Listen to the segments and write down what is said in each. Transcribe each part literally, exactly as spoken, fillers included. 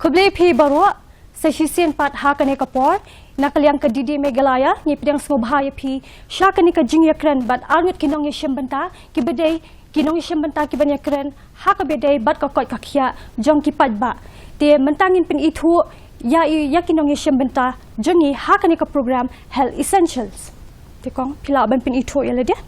Khublei phi baroh, sa shisien pat ha kane ka por, na ka liang ka D D Meghalaya, ngi pdiang sngewbha ïa phi, sha kane ka jingïakren bad arngut ki nongïashim bynta, ki ba dei, ki nongïashim bynta ki ban ïakren, ha kaba ïadei bad ka koit ka khiah, jong ki paidbah. Te mynta ngin pynithuh, ïa i, ïa ki nongïashim bynta, jong ngi ha kane ka program Health Essentials. Te kong, phi lah ban pynithuh ïa lade?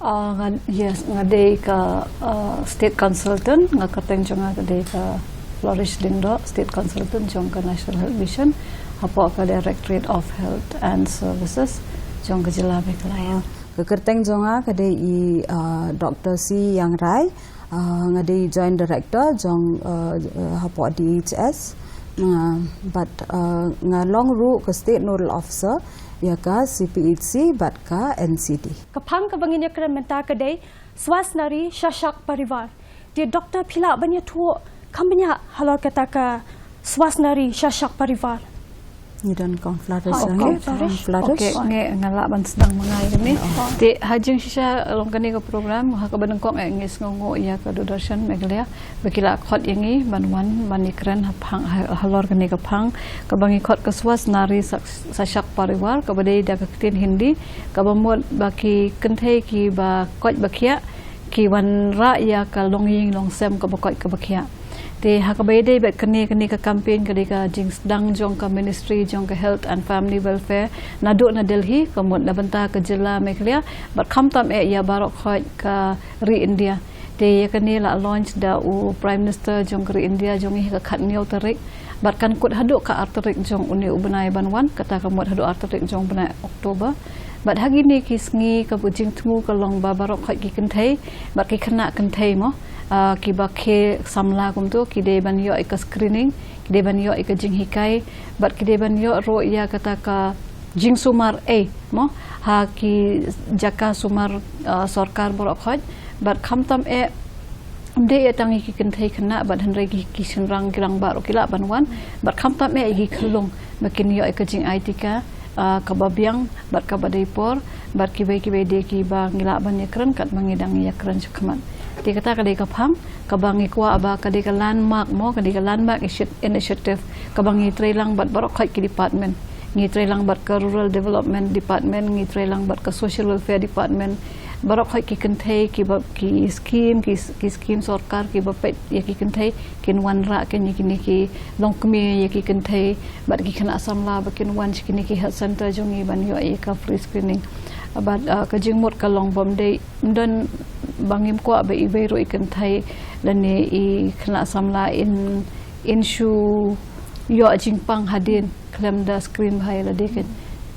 Ah, nga, yes, nga dei ka, ah, state consultant, nga kyrteng jong nga ka dei ka Flourish Lyngdoh, state consultant jong ka National Health Mission, hapoh ka Directorate of Health and Services, jong ka jylla Meghalaya. Ka kyrteng jong nga ka dei i, ah, Doctor C Iangrai, ah, nga dei Joint Director jong, ah, ah, hapoh D H S, ah, bad, ah, nga long ruh ka State Nodal Officer ïa ka C P H C bad ka N C D. Ka phang kaba ngin ïakren mynta ka dei Swasth Nari Sashakt Parivar. Te Doctor, phi lah ban ïathuh kham bniah halor kata ka Swasth Nari Sashakt Parivar. Ngi don kong Flourish, ha, kong Flourish. Flourish. Okay, ngi, nga lah ban sdang ma nga ïa kane. Oh. Te ha jingshisha long kane ka program, ha kaba nyngkong eh ngi sngewnguh ïa ka Doordarshan Meghalaya ba ki la khot ïa ngi ban wan, ban ïakren ha phang, ha, halor kane ka phang kaba ngi khot ka Swasth Nari Sak-, Sashakt Parivar, kaba dei da ka ktien Hindi, kaba mut ba ki kynthei kiba koit ba khiah ki wanrah ïa ka longïing longsem kaba koit kaba khiah. Te ha kaba ïadei bad kane, kane ka campaign ka dei ka jingsdang jong ka Ministry jong ka Health and Family Welfare naduh na Delhi, ka mut na bynta ka jylla Meghalaya bad khamtam eh ïa baroh khoit ka ri India. Te ïa kane la launch da u Prime Minister jong ka ri India jong ngi ha ka khathynñiew tarik. Bad kan kut haduh ka ar tarik jong une u bnai ban wan, kata ka mut haduh ar tarik jong bnai October. Bad ha kine ki sngi kaba jingthmu ka long ba baroh khoit ki kynthei bad ki khynnah kynthei mo, ah, kiba khie samla kumto, ki dei ban ïoh ïa ka screening, ki dei ban ïoh ïa ka jinghikai, bad ki dei ban ïoh ruh ïa kata ka jingsumar ei mo, ha ki jaka sumar, ah, sorkar baroh khoit. Bad khamtam eh, ym dei eh tang ïa ki kynthei khynnah bad hynrei ki, ki shynrang ki rangbah ruh ki lah ban wan. Bad khamtam eh ïa ki khyllung ba kin ïoh ïa ka jingai tika, ah, kaba biang bad kaba dei por, bad kiwei kiwei de kiba ngi lah ban ïakren katba ngi dang ïakren shakhmat. Te kata ka dei ka phang kaba ngi kwah ba ka dei ka landmark mo, ka dei ka landmark ishi-, initiative kaba ngi trei lang bad baroh khoit ki department. Ngi trei lang bad ka Rural Development Department, ngi trei lang bad ka Social Welfare Department. Baroh khoit ki kynthei kiba, ki scheme, ki, ki scheme sorkar kiba peit ïa ki kynthei, kin wanrah kin ïa kine ki longkmie ïa ki kynthei bad ki khynnah samla ba kin wan sha kine ki health center jong ngi ban ïoh ïa ka free screening. Bad, ah, ka jingmut ka long bym dei, ym don, ba ngim kwah ba iwei ruh i kynthei lane i khynnah samla in, in shu ïoh jingpang hadien khlem da screen bha ïa lade.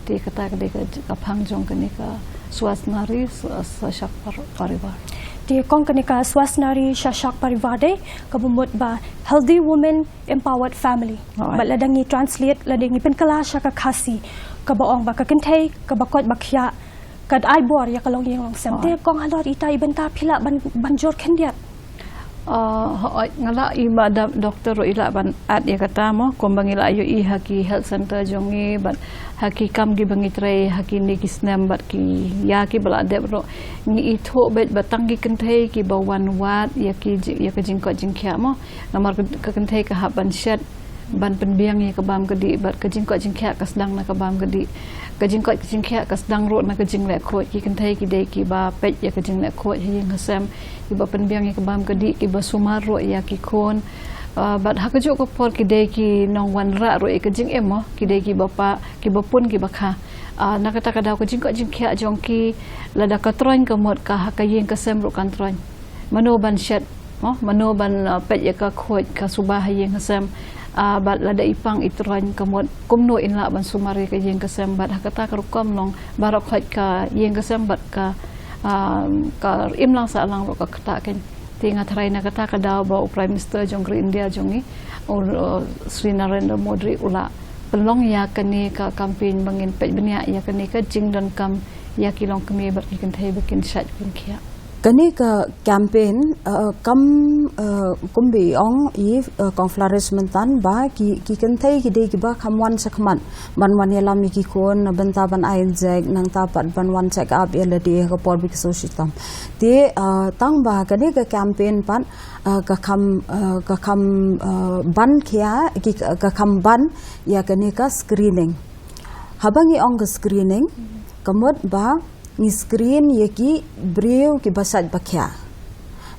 Te kata ka dei ka, ka phang jong kane ka Swasth Nari Sa-, Sashakt Par-, Parivar. Te kong kane ka Swasth Nari Sashakt Parivar dei kaba mut ba Healthy Women Empowered Family. Alright. Bad lada ngi translate, lada ngi pynkylla sha ka Khasi, kaba ong ba ka kynthei kaba koit ba khiah ka ai bor ïa ka longïing longsem. Alright. Te kong halor ita i bynta phi lah ban, ban jur khyndiat. Ah, hooid, nga lah, i Madam Doctor ruh i lah ban add ïa kata mo, kumba ngi la ïohi ha ki health center jong ngi bad ha ki kam kiba ngi trei ha kine ki snem bad ki ïa kiba la dep ruh, ngi ithuh beit ba tang ki kynthei kiba wan wad ïa ki ji-, ïa ka jingkoit jingkhiah mo. Namar ka, ka kynthei ka hap ban shet, ban pynbiang ïa ka bam ka dih, bad ka jingkoit jingkhiah ka sdang na ka bam ka dih. Ka jingkoit ka jingkhiah ka sdang ruh na ka jingleh khuid. Ki kynthei ki dei kiba peit ïa ka jingleh khuid ha ïing ha sem, kiba pynbiang ïa ka bam ka dih, kiba sumar ruh ïa ki khun. Ah, bad ha kajuh ka por ki dei ki nongwanrah ruh ïa ka jingim mo, ki dei kiba pah, kiba pun kiba kha. Ah, na kata ka daw ka jingkoit jingkhiah jong ki, lada ka troiñ ka mut ka ha ka ïing ka sem ruh kan troiñ. Mano ban shet, mo, mano ban, ah, peit ïa ka khuid ka suba ha ïing ha sem. Ah, bad lada i pang i troiñ ka mut kumno in lah ban sumar ïa ka ïing ka sem, bad ha kata ka rukom long baroh khoit ka ïing ka sem bad ka, ah, ka imlang sahlang ruh ka ktah kein. Te nga tharai na kata ka daw ba u Prime Minister jong ka ri India jong ngi, u, uh, Shri Narendra Modi u la pynlong ïa kane ka campaign ba ngin peit bniah ïa kane ka jingdonkam ïa ki longkmie bad ki kynthei ba kin shait kin khiah. Kane ka campaign, uh, kam, uh, kum ba i ong i, uh, Kong Flourish myntan ba ki, ki kynthei ki dei kiba kham wan shakhmat ban wan ïalam ïa ki khun na bynta ban ai inject, nangta pat ban wan check up ïa lade ha ka por ba ki shu shitom. Te, uh, tang ba kane ka campaign pat, uh, ka kham, uh, ka kham, uh, ban khia, ki, ka kham ban ïa kane ka screening. Haba ngi ong ka screening, ka mut ba ngi screen ïa ki briew kiba shait ba khia.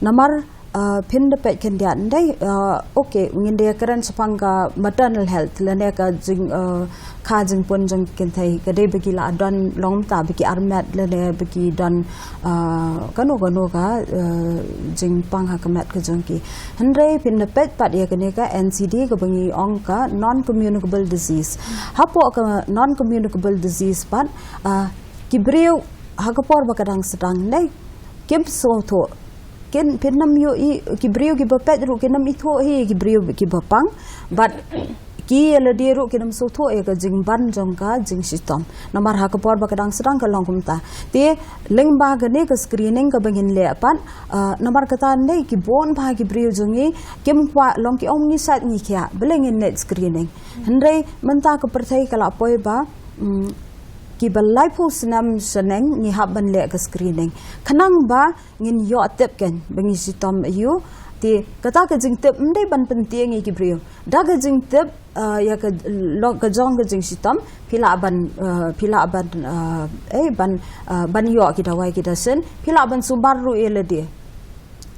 Namar, uh, phin da peit khyndiat ndei, uh, okay, ngin da kren shaphang ka maternal health lane ka jing, uh, kha jingpun jong ki kynthei, ka dei ba ki la don long mynta ba ki armet lane ba ki don, uh, kano kano ka, uh, jingpang ha ka met ka jong ki. Hynrei phin da peit pat ïa kane ka N C D kaba ngi ong ka non communicable disease. Hapoh ka non communicable disease pat, uh, ki briew ha ka por ba ka dang sdang ne kim sngewthuh. Kin, phin ym ïohi, ki briew kiba peit ruh kin ym ithuh hi ki briew kiba pang. Bad ki ïa lade ruh kin ym sngewthuh ïa ka jingban jong ka jingshitom. Namar ha ka por ba ka dang sdang ka long kumta. Te lyngba kane ka screening kaba ngin leh pat, uh, namar kata ndei ki bun bha ki briew jong ngi kim kwah long, ki ong ngi shait ngi khia, balei ngin leh screening. Hynrei mynta ka pyrthei ka la poi ba, mm, kiba laiphew snem shaneng ngi hap ban leh ka screening. Khnang ba ngin ïoh tip kein ba ngi shitom aiu. Te kata ka jingtip ym dei ban pyntieng ïa ki briew. Da ka jingtip, uh, ïa ka long ka jong ka jingshitom, phi lah ban, uh, phi lah ban, uh, eh, ban, uh, ban ïoh ki dawai ki dashin, phi lah ban sumar ruh ïa lade.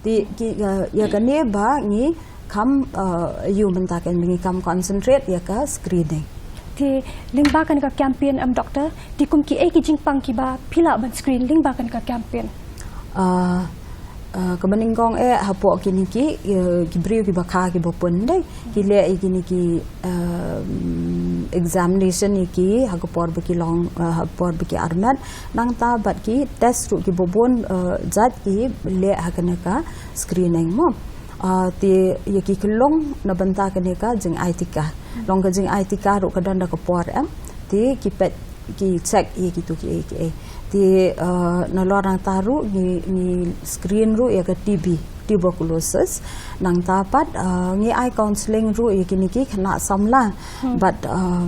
Te ki, uh, ïa kane ba ngi kham, uh, ïa mynta kein ba ngi kham concentrate ïa ka screening. Te lyngba kane ka campaign, em, doctor, te kum kiei ki jingpang kiba phi lah ban screen lyngba kane ka campaign? Uh, uh, kaba nyngkong eh hapoh kine ki, uh, ki briew kiba kha kiba pun dei, ki leh ïa kine ki, um, examination ïa ki ha ka por ba ki long, uh, ha ka por ba ki armet. Nangta bad ki test ruh kiba bun, uh, jait ki leh ha kane ka screening mo. Uh, te ïa ki kyllong na bynta kane ka jingai tika. Long ka jingai tika ruh ka don da ka por, em. Te ki peit ki check ïa kitu kiei kiei. Te, uh, nalor nangta ruh ngi, ngi screen ruh ïa ka T B, tuberculosis. Nangta pat, uh, ngi ai counselling ruh ïa kine ki khynnah samla. Hmm. Bad, uh,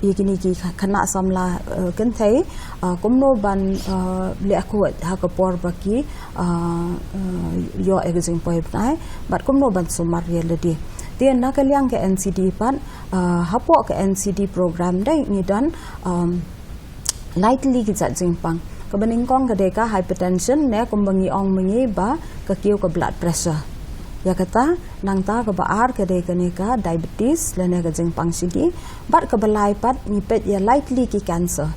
ïa kine ki khynnah samla, uh, kynthei, uh, kumno ban, uh, leh khuid ha ka por ba ki, uh, uh, ïoh ïa ka jingpoi bnai, bad kumno ban sumar ïa lade. Te na ka liang ka N C D pat, uh, hapoh ka N C D program dei ngi don, um, lai tylli ki jait jingpang. Kaba nyngkong ka dei ka hypertension ne kumba ngi ong ma ngi ba ka kiew ka blood pressure. Ïa kata, nangta kaba ar ka dei kane ka diabetes lane ka jingpang shini, bad kaba lai pat ngi peit ïa lai tylli ki cancer.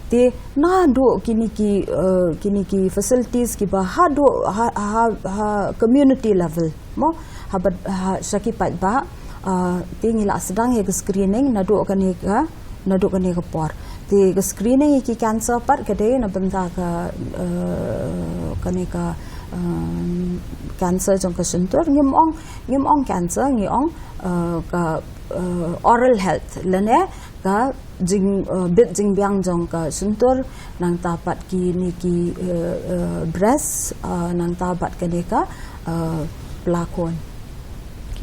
Te naduh kine ki, eh, kine ki facilities kiba haduh ha, ha, ha community level mo, ha bad, ha sha ki paidbah, eh, te ngi la sdang ïa ka screening naduh kane ka, naduh kane ka por. Te ka screening ïa ki cancer pat ka dei na bynta ka, eh, kane ka, eh, cancer jong ka shyntur, ngim ong, ngim ong cancer, ngi ong, eh, ka, eh, oral health lane ka jing, eh, bit jingbiang jong ka shyntur, nangta pat kine ki, eh, eh, breast, eh, nangta pat kane ka, eh, pla khun.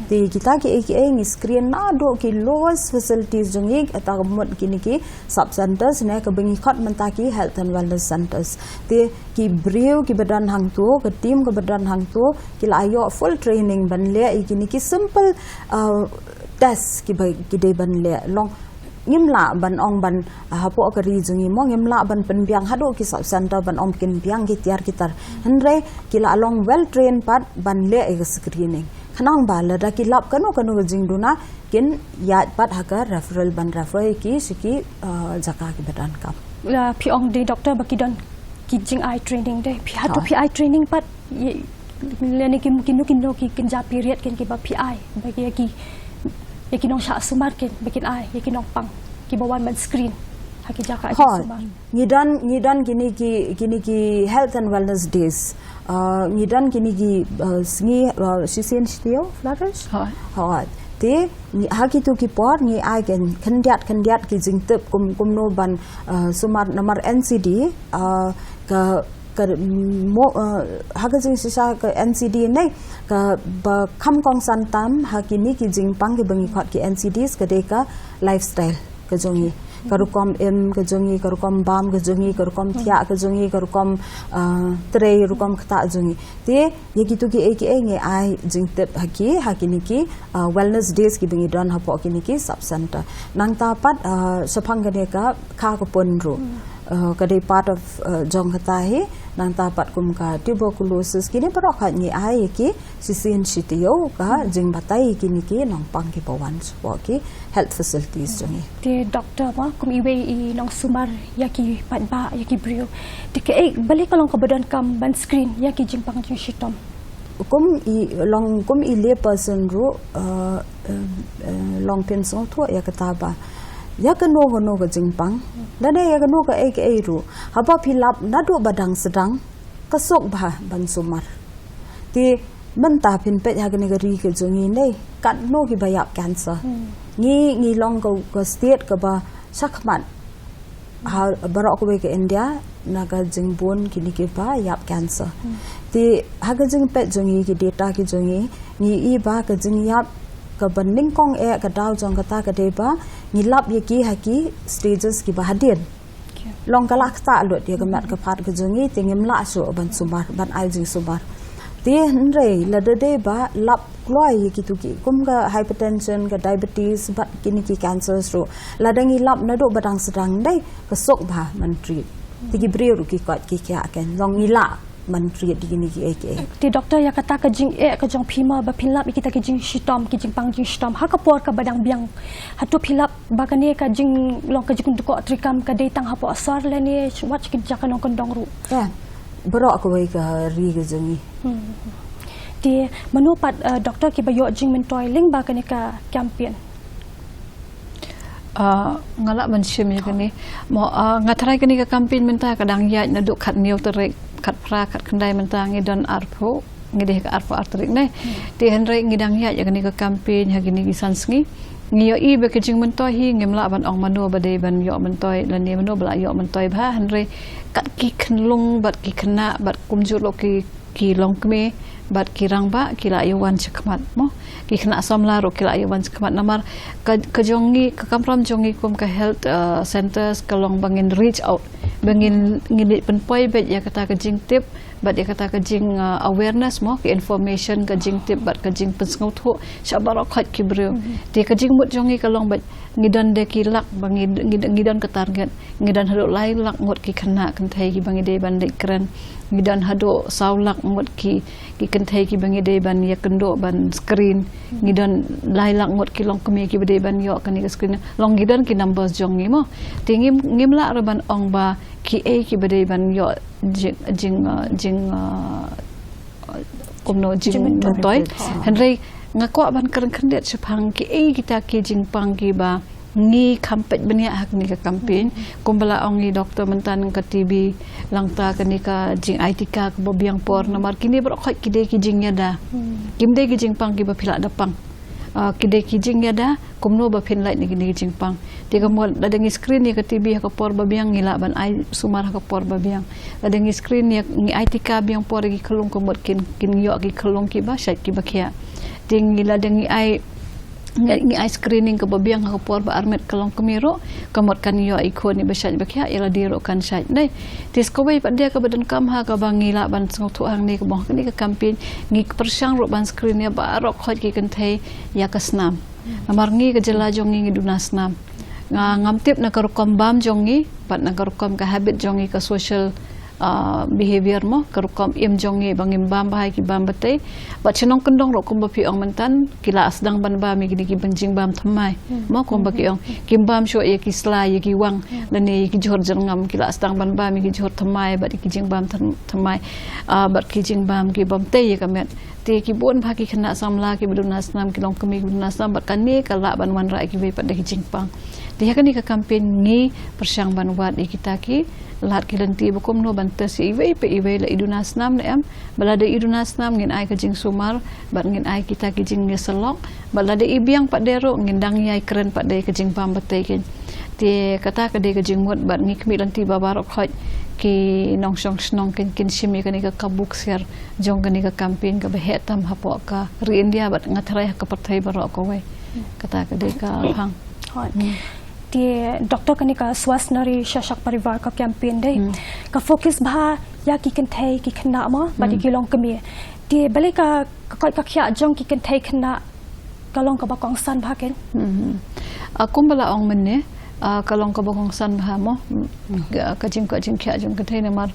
Te kita kiei kiei ngi screen naduh ki lowest facilities jong ngi, kata ka mut kine ki sub centers ne kaba ngi khot mynta ki health and wellness centers. Te ki briew kiba don hangto, ka team kaba don hangto, ki la ïoh full training ban leh ïa kine ki simple, uh, test kiba ki dei ban leh. Long ngim lah ban ong ban, uh, hapoh ka ri jong ngi mo, ngim lah ban pynbiang haduh ki sub center ban ong kin biang ki tiar ki tar. Hynrei ki la long well trained pat ban leh ïa ka screening. Khnang ba lada ki lap kano kano ka jingduna kin ïaid pat ha ka referral ban refer ïa ki sha ki, uh, jaka kiba donkam. La phi ong dei doctor ba ki don ki jingai training dei. Phi haduh phi ai training pat, ïa, lane ki, kino kino ki kynja period kein kiba phi ai ba ki, ïa ki, ïa ki nongshah sumar kein ba kin ai ïa ki nongpang kiba wan ban screen ha ki jaka ki sumar. Ngi don, ngi don kine ki, kine ki health and wellness days. Uh, ngi don kine ki, uh, sngi, uh, shisien shi taïew, Flourish? Hooid. Hooid. Te ngi, ha kitu ki por ngi ai kein khyndiat khyndiat ki jingtip kum, kumno ban, uh, sumar namar N C D, uh, ka ka mo, uh, ha ka jingshisha ka N C D ne, kaba kham kongsan tam ha kine ki jingpang kiba ngi khot ki N C Ds ka dei ka lifestyle ka jong ngi. Ka rukom im ka jong ngi, ka rukom bam ka jong ngi, ka rukom thiah ka jong ngi, ka rukom, uh, trei, rukom ktah jong ngi. Te ïa kito kiei kiei ngi ai jingtip ha ki, ha kine ki, uh, wellness days kiba ngi don hapoh kine ki sub center. Nangta pat, uh, shaphang kane ka kha ka pun ruh, uh, ka dei part of, uh, jong kata hi. Nangta pat kum ka tuberculosis, kine baroh ka ngi ai ïa ki shisien shi taïew ka jingbatai ïa kine ki nongpang kiba wan shapoh ki health facilities jong ngi. Te doctor, ma, kum iwei i nongsumar ïa ki paidbah, ïa ki briew, te kaei, balei ka long kaba donkam ban screen ïa ki jingpang jingshitom? Kum i long, kum i lay person ruh, uh, uh, uh, long pynsngewthuh ïa kata ba ïa kano kano ka jingpang, lane ïa kano kaei kaei ruh, haba phi lap naduh ba dang sdang, ka suk bha ban sumar. Te mynta phin peit ha kane ka ri ka jong ngi ne, katno kiba ïap cancer. Ngi, ngi long ka, ka state kaba shakhmat ha baroh kawei ka India na ka jingbun kine kiba ïap cancer. Te ha ka jingpeit jong ngi, ki data ki jong ngi, ngi i ba ka jingïap kaba nyngkong eh, ka daw jong kata ka dei ba ngi lap ïa ki ha ki stages kiba hadien. Long ka la ktah lut ïa ka met ka phad ka jong ngi, te ngim lah shuh ban sumar, ban ai jingsumar. Te hynrei lada dei ba lap kloi ïa kito ki kum ka hypertension, ka diabetes bad kine ki cancers ruh, lada ngi lap naduh ba dang sdang, dei ka suk bha ban treat. Te ki briew ruh ki koit ki khiah, kan long ngi lah ban treat ïa kine kiei kiei. Te doctor, ïa kata ka jingeh ka jong phi ma ba phin lap ïa kita ki jingshitom, ki jingpang jingshitom ha ka por kaba dang biang, hato phi lap ba kane ka jinglong, ka jingdukok treikam ka dei tang hapoh sor lane wat sha ki jaka nongkyndong ruh? Ïa, baroh kawei ka ri ka jong ngi. Te mano pat, uh, doctor, kiba ïoh jingmyntoi lyngba kane ka campaign? Uh, nga lah ban shim ïa kane. Mo, uh, nga tharai kane ka campaign mynta ka dang ïaid naduh khathynñiew tarik, khatphra, khatkhyndai, mynta ngi don arphew, ngi dei ka arphew ar tarik ne. Te hynrei ngi dang ïaid ïa kane ka campaign ha kine ki san sngi. Ngi ïohi ba ka jingmyntoi hi ngim lah ban ong mano ba dei ban ïoh myntoi lane mano ba la ïoh myntoi bha, hynrei kat ki khyllung bad ki khynnah bad kumjuh ruh ki, ki longkmie bad ki rangbah ki la ïa wan shakhmat, mo. Ki khynnah samla ruh ki la ïa wan shakhmat, namar ka, ka jong ngi, ka kamram jong ngi kum ka health, uh, centers ka long ba ngin reach out, ba ngin, ngin leit pynpoi beit ïa kata ka jingtip bad ïa kata ka jing, uh, awareness, mo, ka information, ka jingtip bad ka jingpynsngewthuh sha baroh khoit ki briew. Te ka jingmut jong ngi ka long ba ngi don de ki lak, ba ngi, ngi, ngi don ka target, ngi don haduh lai lak ngut ki khynnah kynthei kiba ngi dei ban leit kren, ngi don haduh saw lak ngut ki, ki kynthei kiba ngi dei ban ïakynduh ban screen, ngi don lai lak ngut ki longkmie kiba dei ban ïoh kane ka screen. Long ngi don ki numbers jong ngi, mo. Te ngim, ngim lah ruh ban ong ba kiei kiba dei ban ïoh jing, jing, uh, jing, uh, kumno jingmyntoi. Hynrei nga kwah ban kren khyndiat shaphang kiei kita ki jingpang kiba ngi kham peit bniah ha kane ka campaign. Kumba la ong i doctor mynta, ka T B, nangta kane ka jingai tika kaba biang por, namar kine baroh khoit ki dei ki jingïada. Kim dei ki jingpang kiba phi lah da pang. Ah, ki dei ki jingïada, kumno ba phin lait na kine ki jingpang. Te ka mut lada ngi screen ïa ka T B ha ka por ba biang, ngi lah ban ai sumar ha ka por ba biang. Lada ngi screen ïa, ngi ai tika biang por ïa ki khyllung, ka mut kin, kin ïoh ki khyllung kiba shait kiba khiah. Te ngi, lada ngi ai, ngi, ngi ai screening kaba biang ha ka por ba armet ka longkmie ruh, ka mut kan ïoh i khun iba shait ba khiah, ïa lade ruh kan shait, ne. Te sa kawei pat de kaba donkam ha kaba ngi lah ban sngewthuh hangne, kaba ong ha kane ka campaign, ngi pyrshang ruh ban screen ïa baroh khoit ki kynthei ïa ka snam. Namar ngi ka jylla jong ngi ngi duna snam. Nga ngam tip na ka rukom bam jong ngi bad na ka rukom ka habit jong ngi, ka social, ah, behavior, mo, ka rukom im jong ngi ba ngim bam bha ïa ki bam batei. Bad sha nongkyndong ruh kumba phi ong mynta, ki la sdang ban bam ïa kine ki jingbam thymmai, mo, kumba ki ong, kim bam shuh ïa ki sla, ïa ki wang, lane ïa ki jhur jyrngam, ki la sdang ban bam ïa ki jhur thymmai bad ïa ki jingbam thymmai, ah, bad ki jingbam ki bam tei ïa ka met. Te ki bun bha ki khynnah samla kiba duna snam, ki longkmie kiba duna snam, bad kane ka lah ban wanrah ïa kiwei pat de ki jingpang. Te ha kane ka campaign ngi pyrshang ban wad ïa kita ki lad ki lynti ba kumno ban test ïa iwei pa iwei, la i duna snam ne em. Bad lada i duna snam, ngin ai ka jingsumar bad ngin ai kita ki jingïasyllok. Bad lada i biang pat de ruh, ngin dang ïai kren pat de ka jingbam batei kein. Te kata ka dei ka jingmut, bad ngi khmih lynti ba baroh khoit ki nongshong shnong kin, kin shim ïa kane ka kabu ksiar jong kane ka campaign kaba heh tam hapoh ka ri India bad nga tharai ha ka pyrthei baroh kawei. Kata ka dei ka phang. Hooid. Te Doctor, kane ka Swasth Nari Sashakt Parivar ka campaign dei ka focus bha ïa ki kynthei, ki khynnah mo bad ïa ki longkmie. Te balei ka, ka koit ka khiah jong ki kynthei khynnah ka long kaba kongsan bha kein? Mhm. Ah, kumba la ong mynne, ah, ka long kaba kongsan bha mo, ka, ka jingkoit jingkhiah jong kynthei namar,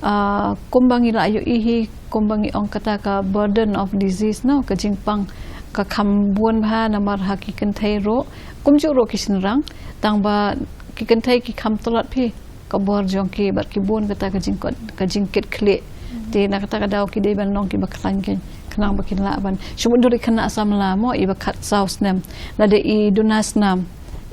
ah, kumba ngi la ïohi hi, kumba ngi ong kata ka burden of disease no, ka jingpang ka kham bun bha namar ha ki kynthei ruh, kumjuh ruh ki shynrang, tang ba ki kynthei ki kham tlot phi ka bor jong ki bad ki bun kata ka jingkot, ka jingkit khlieh. Te na kata ka daw ki dei ban long kiba khlaiñ kein, khnang ba kin lah ban. Shu mut dur i khynnah samla mo, iba khatsaw snem, lada i duna snam,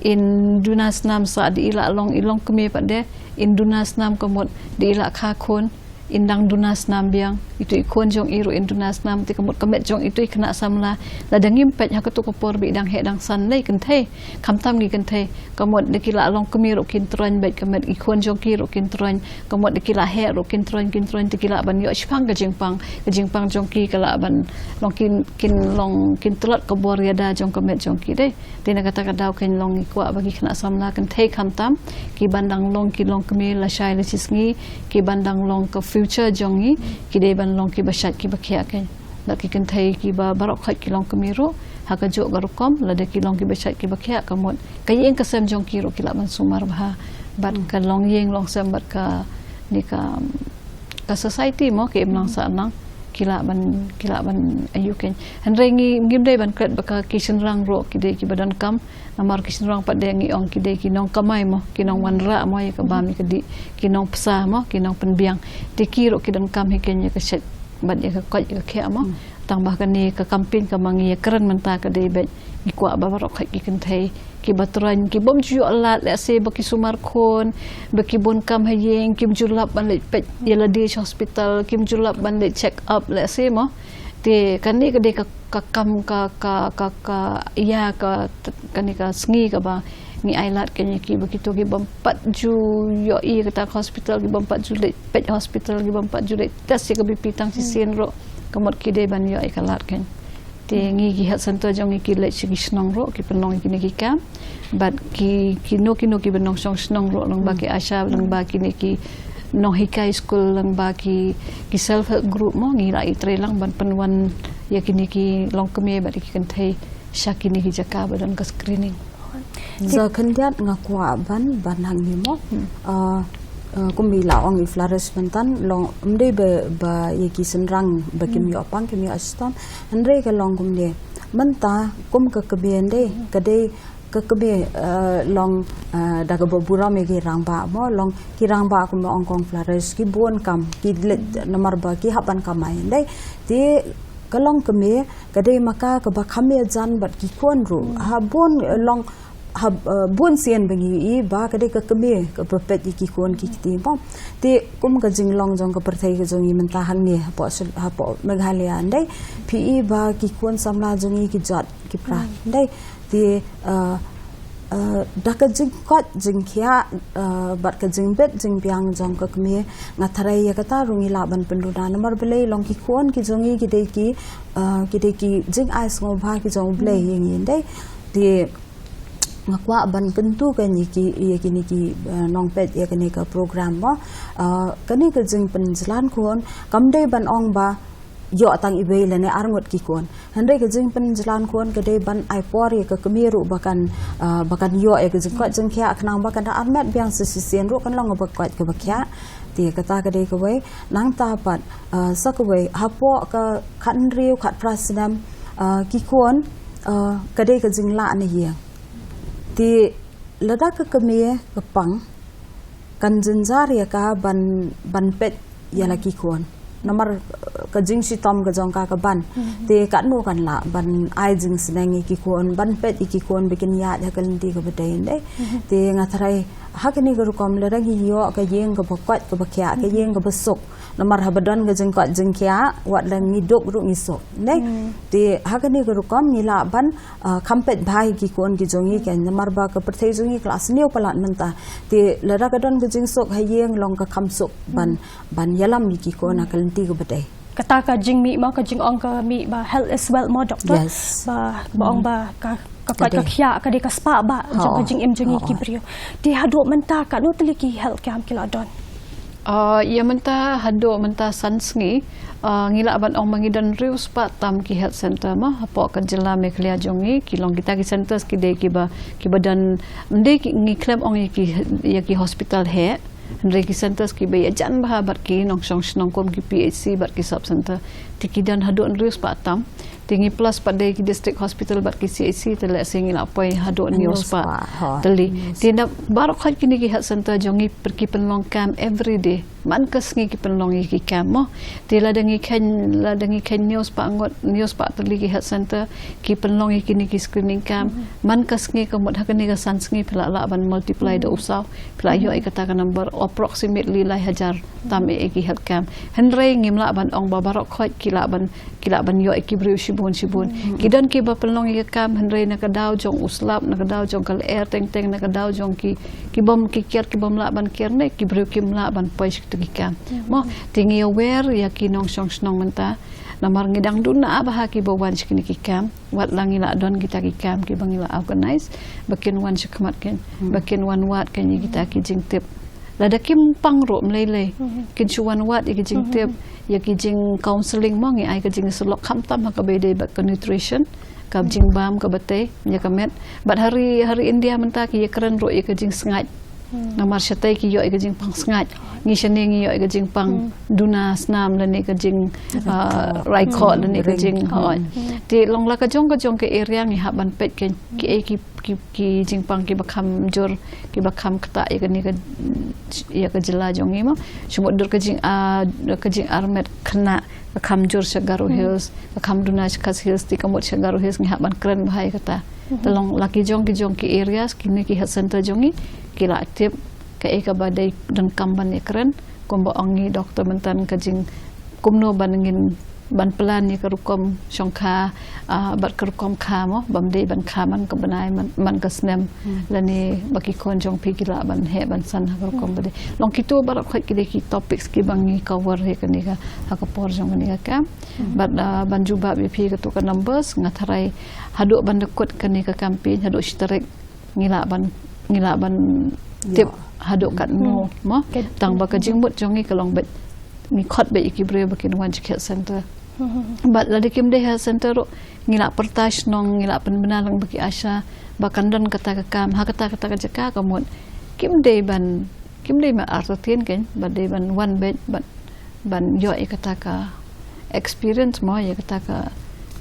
in duna snam sa dei i la long, i longkmie pat de, in duna snam ka mut dei i la kha khun, in dang duna snam biang, itu i khun jong i ruh in duna snam, te ka mut ka met jong itu i khynnah samla, lada ngim peit ha katu ka por ba i dang heh dang san lei kynthei, khamtam ngi kynthei, ka mut da ki la longkmie ruh kin troiñ bad ka met i khun jong ki ruh kin troiñ, ka mut da ki la heh ruh kin troiñ, kin troiñ, te ki lah ban ïoh shiphang ka jingpang, ka jingpang jong ki ka lah ban long kin, kin long kin tlot ka bor ïada jong ka met jong ki dei. Te na kata ka daw kein long ngi kwah ba ki khynnah samla kynthei khamtam, ki ban dang long ki longkmie lashai lashisngi, ki ban dang long ka future jong ngi, ki dei ban long kiba shait kiba khiah kein. Bad ki kynthei kiba baroh khoit ki longkmie ruh, ha kajuh ka rukom, lada ki long kiba shait kiba khiah ka mut ka ïing ka sem jong ki ruh ki lah ban sumar bha bad ka longïing longsem bad kane ka, ka society mo, ka imlang sahlang, ki lah ban, ki lah ban ïoh kein. Hynrei ngi, ngim dei ban klet ba ka ki shynrang ruh ki dei kiba donkam, namar ki shynrang pat de ngi ong ki dei ki nongkamai mo, ki nongwanrah mo ïa ka bam ïa ka dih, ki nongpsa mo, ki nongpynbiang. Te ki ruh ki donkam hi kein ïa ka shait bad ïa ka koit ïa ka khiah mo. Tang ba kane ka campaign kaba ngi ïa kren mynta ka dei beit ngi kwah ba baroh khoit ki kynthei kiba troiñ, ki bym ju ïoh lad, lehse ba ki sumar khun, ba ki bun kam ha ïing, kim ju lap ban leit peit ïa lade sha hospital, kim ju lap ban leit check up, lehse mo. Te kane ka dei ka, ka kam ka, ka, ka, ka ïa ka, kane ka sngi kaba ngi ai lad kein ïa ki ba kito ki bym pat ju ïohi kata ka hospital, ki bym pat ju leit peit hospital, ki bym pat ju leit test ïa ka B P tang shisien ruh, ka mut ki dei ban ïoh ïa ka lad kein. Te ngi ki health center jong ngi ki leit sha ki shnong ruh, ki pynlong ïa kine ki camp. Bad ki, kino kino kiba nongshong shnong ruh, lyngba ki ASHA, lyngba kine ki nonghikai skul, lyngba ki, ki self help group mo, ngi la ïatrei lang ban pynwan ïa kine ki longkmie bad ki kynthei sha kine ki jaka ba don ka screening. Sa khyndiat nga kwah ban, ban hangne mo. Ah, ah, kumba i la ong i Flores mynta, long ym dei ba, ba ïa ki shynrang ba kim ïoh pang, kim ïoh shitom. Hynrei ka long kumne. Mynta kum ka kmie ndei, ka dei ka kmie, ah, long, ah, da kaba burom ïa ki rangbah mo, long ki rangbah kumba ong kong Flores, ki bun kam, ki leit namar ba ki hap ban kamai ndei. Te ka long kmie ka dei ma ka kaba kham ïajan bad ki khun ruh. Ha bun, eh, long, ha, eh, bun sien ba ngi ïohi ba ka dei ka kmie kaba peit ïa ki khun ki kti mo. Te kum ka jinglong jong ka pyrthei ka jong ngi mynta hangne hapoh Sul-, hapoh Meghalaya ndei, phi i ba ki khun samla jong ngi ki jot ki pra ndei. Te, eh, eh, da ka jingkoit jingkhiah, eh, bad ka jingbit jingbiang jong ka kmie, nga tharai ïa kata ruh ngi lah ban pynduna namar balei long ki khun ki jong ngi ki dei ki, eh, ki dei ki jingai sngewbha ki jong U Blei ïa ngi ndei. Te nga kwah ban kyntu kein ïa ki, ïa kine ki, eh, nongpeit ïa kane ka program mo. Eh, kane ka jingpynjlan khun kam dei ban ong ba ïoh tang iwei lane arngut ki khun. Hynrei ka jingpynjlan khun ka dei ban ai por ïa ka kmie ruh ba kan, ah, ba kan ïoh ïa ka jingkoit jingkhiah khnang ba kan da armet biang sa shisien ruh kan long kaba koit kaba khiah. Te kata ka dei kawei, nangta pat, ah, sa kawei, hapoh ka khathynriew khatphra snem, ah, ki khun, ah, ka dei ka jinglah na ïing. Te lada ka kmie ka pang, kan jynjar ïa ka ban, ban peit ïa la ki khun. Namar, eh, ka jingshitom ka jong ka ka ban. Te katno kan lah ban ai jingsneng ïa ki khun, ban peit ïa ki khun ba kin ïaid ha ka lynti kaba dei ndei. Te nga tharai, Ha kane ka rukom lada ngi ïoh ka ïing kaba koit kaba khiah, ka ïing kaba suk. Namar haba don ka jingkoit jingkhiah, wat la ngi duk ruh ngi suk. Ne? Te ha kane ka rukom ngi lah ban, ah, kham peit bha ïa ki khun ki jong ngi, kan, namar ba ka pyrthei jong ngi ka la sniew palat mynta. Te lada ka don ka jingsuk ha ïing, long ka kham suk ban, ban ïalam ïa ki khun ha ka lynti kaba dei. Kata ka jingmih mo, ka jingong ka mih ba health is wealth mo, doctor. Yes. Ba, ba ong ba ka, ka koit ka khiah ka dei ka spah bah jong ka jingim jong ngi ki briew. Te haduh mynta katno tylli ki health camp ki la don? Ah, ïa mynta haduh mynta san sngi, ah, ngi lah ban ong ba ngi don hynriew spah tam ki health center mo, hapoh ka jylla Meghalaya jong ngi, ki long kita ki centers ki dei kiba, kiba don, ym dei ki, ngi khlem ong ïa ki, ïa ki hospital heh, hynrei ki centers kiba ïajan bha bad ki nongshong shnong kum ki P H C bad ki sub center. Te ki don haduh hynriew spah tam. Te ngi plus pat da ki district hospital bad ki C H C, te lehse ngi lah poi haduh hynñiew spah tylli. Te na baroh khoit kine ki health center jong ngi, ki pynlong camp every day. Man ka sngi ki pynlong ïa ki camp mo. Te lada ngi kheiñ, lada ngi kheiñ hynñiew spah ngut, hynñiew spah tylli ki health center ki pynlong ïa kine ki screening camp. Man ka sngi, ka mut ha kane ka san sngi phi lah lah ban multiply da u saw. Phi lah ïoh ïa kata ka number, approximately lai hajar tam ïa ki health camp. Hynrei ngim lah ban ong ba baroh khoit ki lah ban, ki lah ban ïoh ïa ki briew shibun shibun. Ki don kiba pynlong ïa ka camp, hynrei na ka daw jong u slap, na ka daw jong ka lyer teng teng, na ka daw jong ki, ki bym, ki kiar ki bym lah ban kiar ne ki briew kim lah ban poi sha kita ki camp. Mo, te ngi aware ïa ki nongshong shnong mynta. Namar ngi dang duna bha ha kiba wan sha kine ki camp. Wat la ngi lah don kita ki camp kiba ngi lah organize, ba kin wan shakhmat kein, ba kin wan wad kein ïa kita ki jingtip. Lada kim pang ruh ym lei lei, kin shu wan wad ïa ki jingtip, ïa ki jing counseling mo, ngi ai ka jingsyllok khamtam ha kaba ïadei bad ka nutrition, ka jingbam, kaba tei ïa ka met. Bad ha ri, ha ri India mynta ki ïakren ruh ïa ka jingsngaid. Namar shatei ki ïoh ïa ka jingpang sngaid. Ngi shane ngi ïoh ïa ka jingpang duna snam lane ka jing, ah, raikhoh lane ka jing, hooid. Te long la ka jong ka jong ka area ngi hap ban peit kein kiei ki, ki, ki jingpang kiba kham jur, kiba kham ktah ïa kane ka, ïa ka jylla jong ngi mo. Shu mut dur ka jing, ah, ka jingarmet khynnah ka kham jur sha Garo Hills, ka kham duna sha Khasi Hills, te ka mut sha Garo Hills ngi hap ban kren bha ïa kata. Te long la ki jong ki jong ki areas, kine ki health center jong ngi ki la tip kaei kaba dei donkam ban ïakren, kumba ong i doctor mynta ka jing kumno ban ngin ban plan ïa ka rukom shongkha, ah, bad ka rukom kha mo, bym dei ban kha man ka bnai, man, man ka snem, lane ba ki khun jong phi ki lah ban heh ban san ha ka rukom ba dei. Long kito baroh khoit ki dei ki topics kiba ngi cover ha kane ka, ha ka por jong kane ka camp. Bad, ah, ban jubab ïa phi kato ka numbers, nga tharai haduh ban da kut kane ka campaign, haduh shi tarik ngi lah ban, ngi lah ban tip haduh katno mo. Tang ba ka jingmut jong ngi ka long beit ngi khot beit ïa ki briew ba kin wan sha ki health center. Bad lada kim dei health center ruh ngi lah pyrta shnong, ngi lah pynbna lang bad ki ASHA ba kan don kata ka camp ha kata kata ka jaka, ka mut kim dei ban, kim dei ban artatien kein, ba dei ban wan beit, ban, ban ïoh ïa kata ka experience mo, ïa kata ka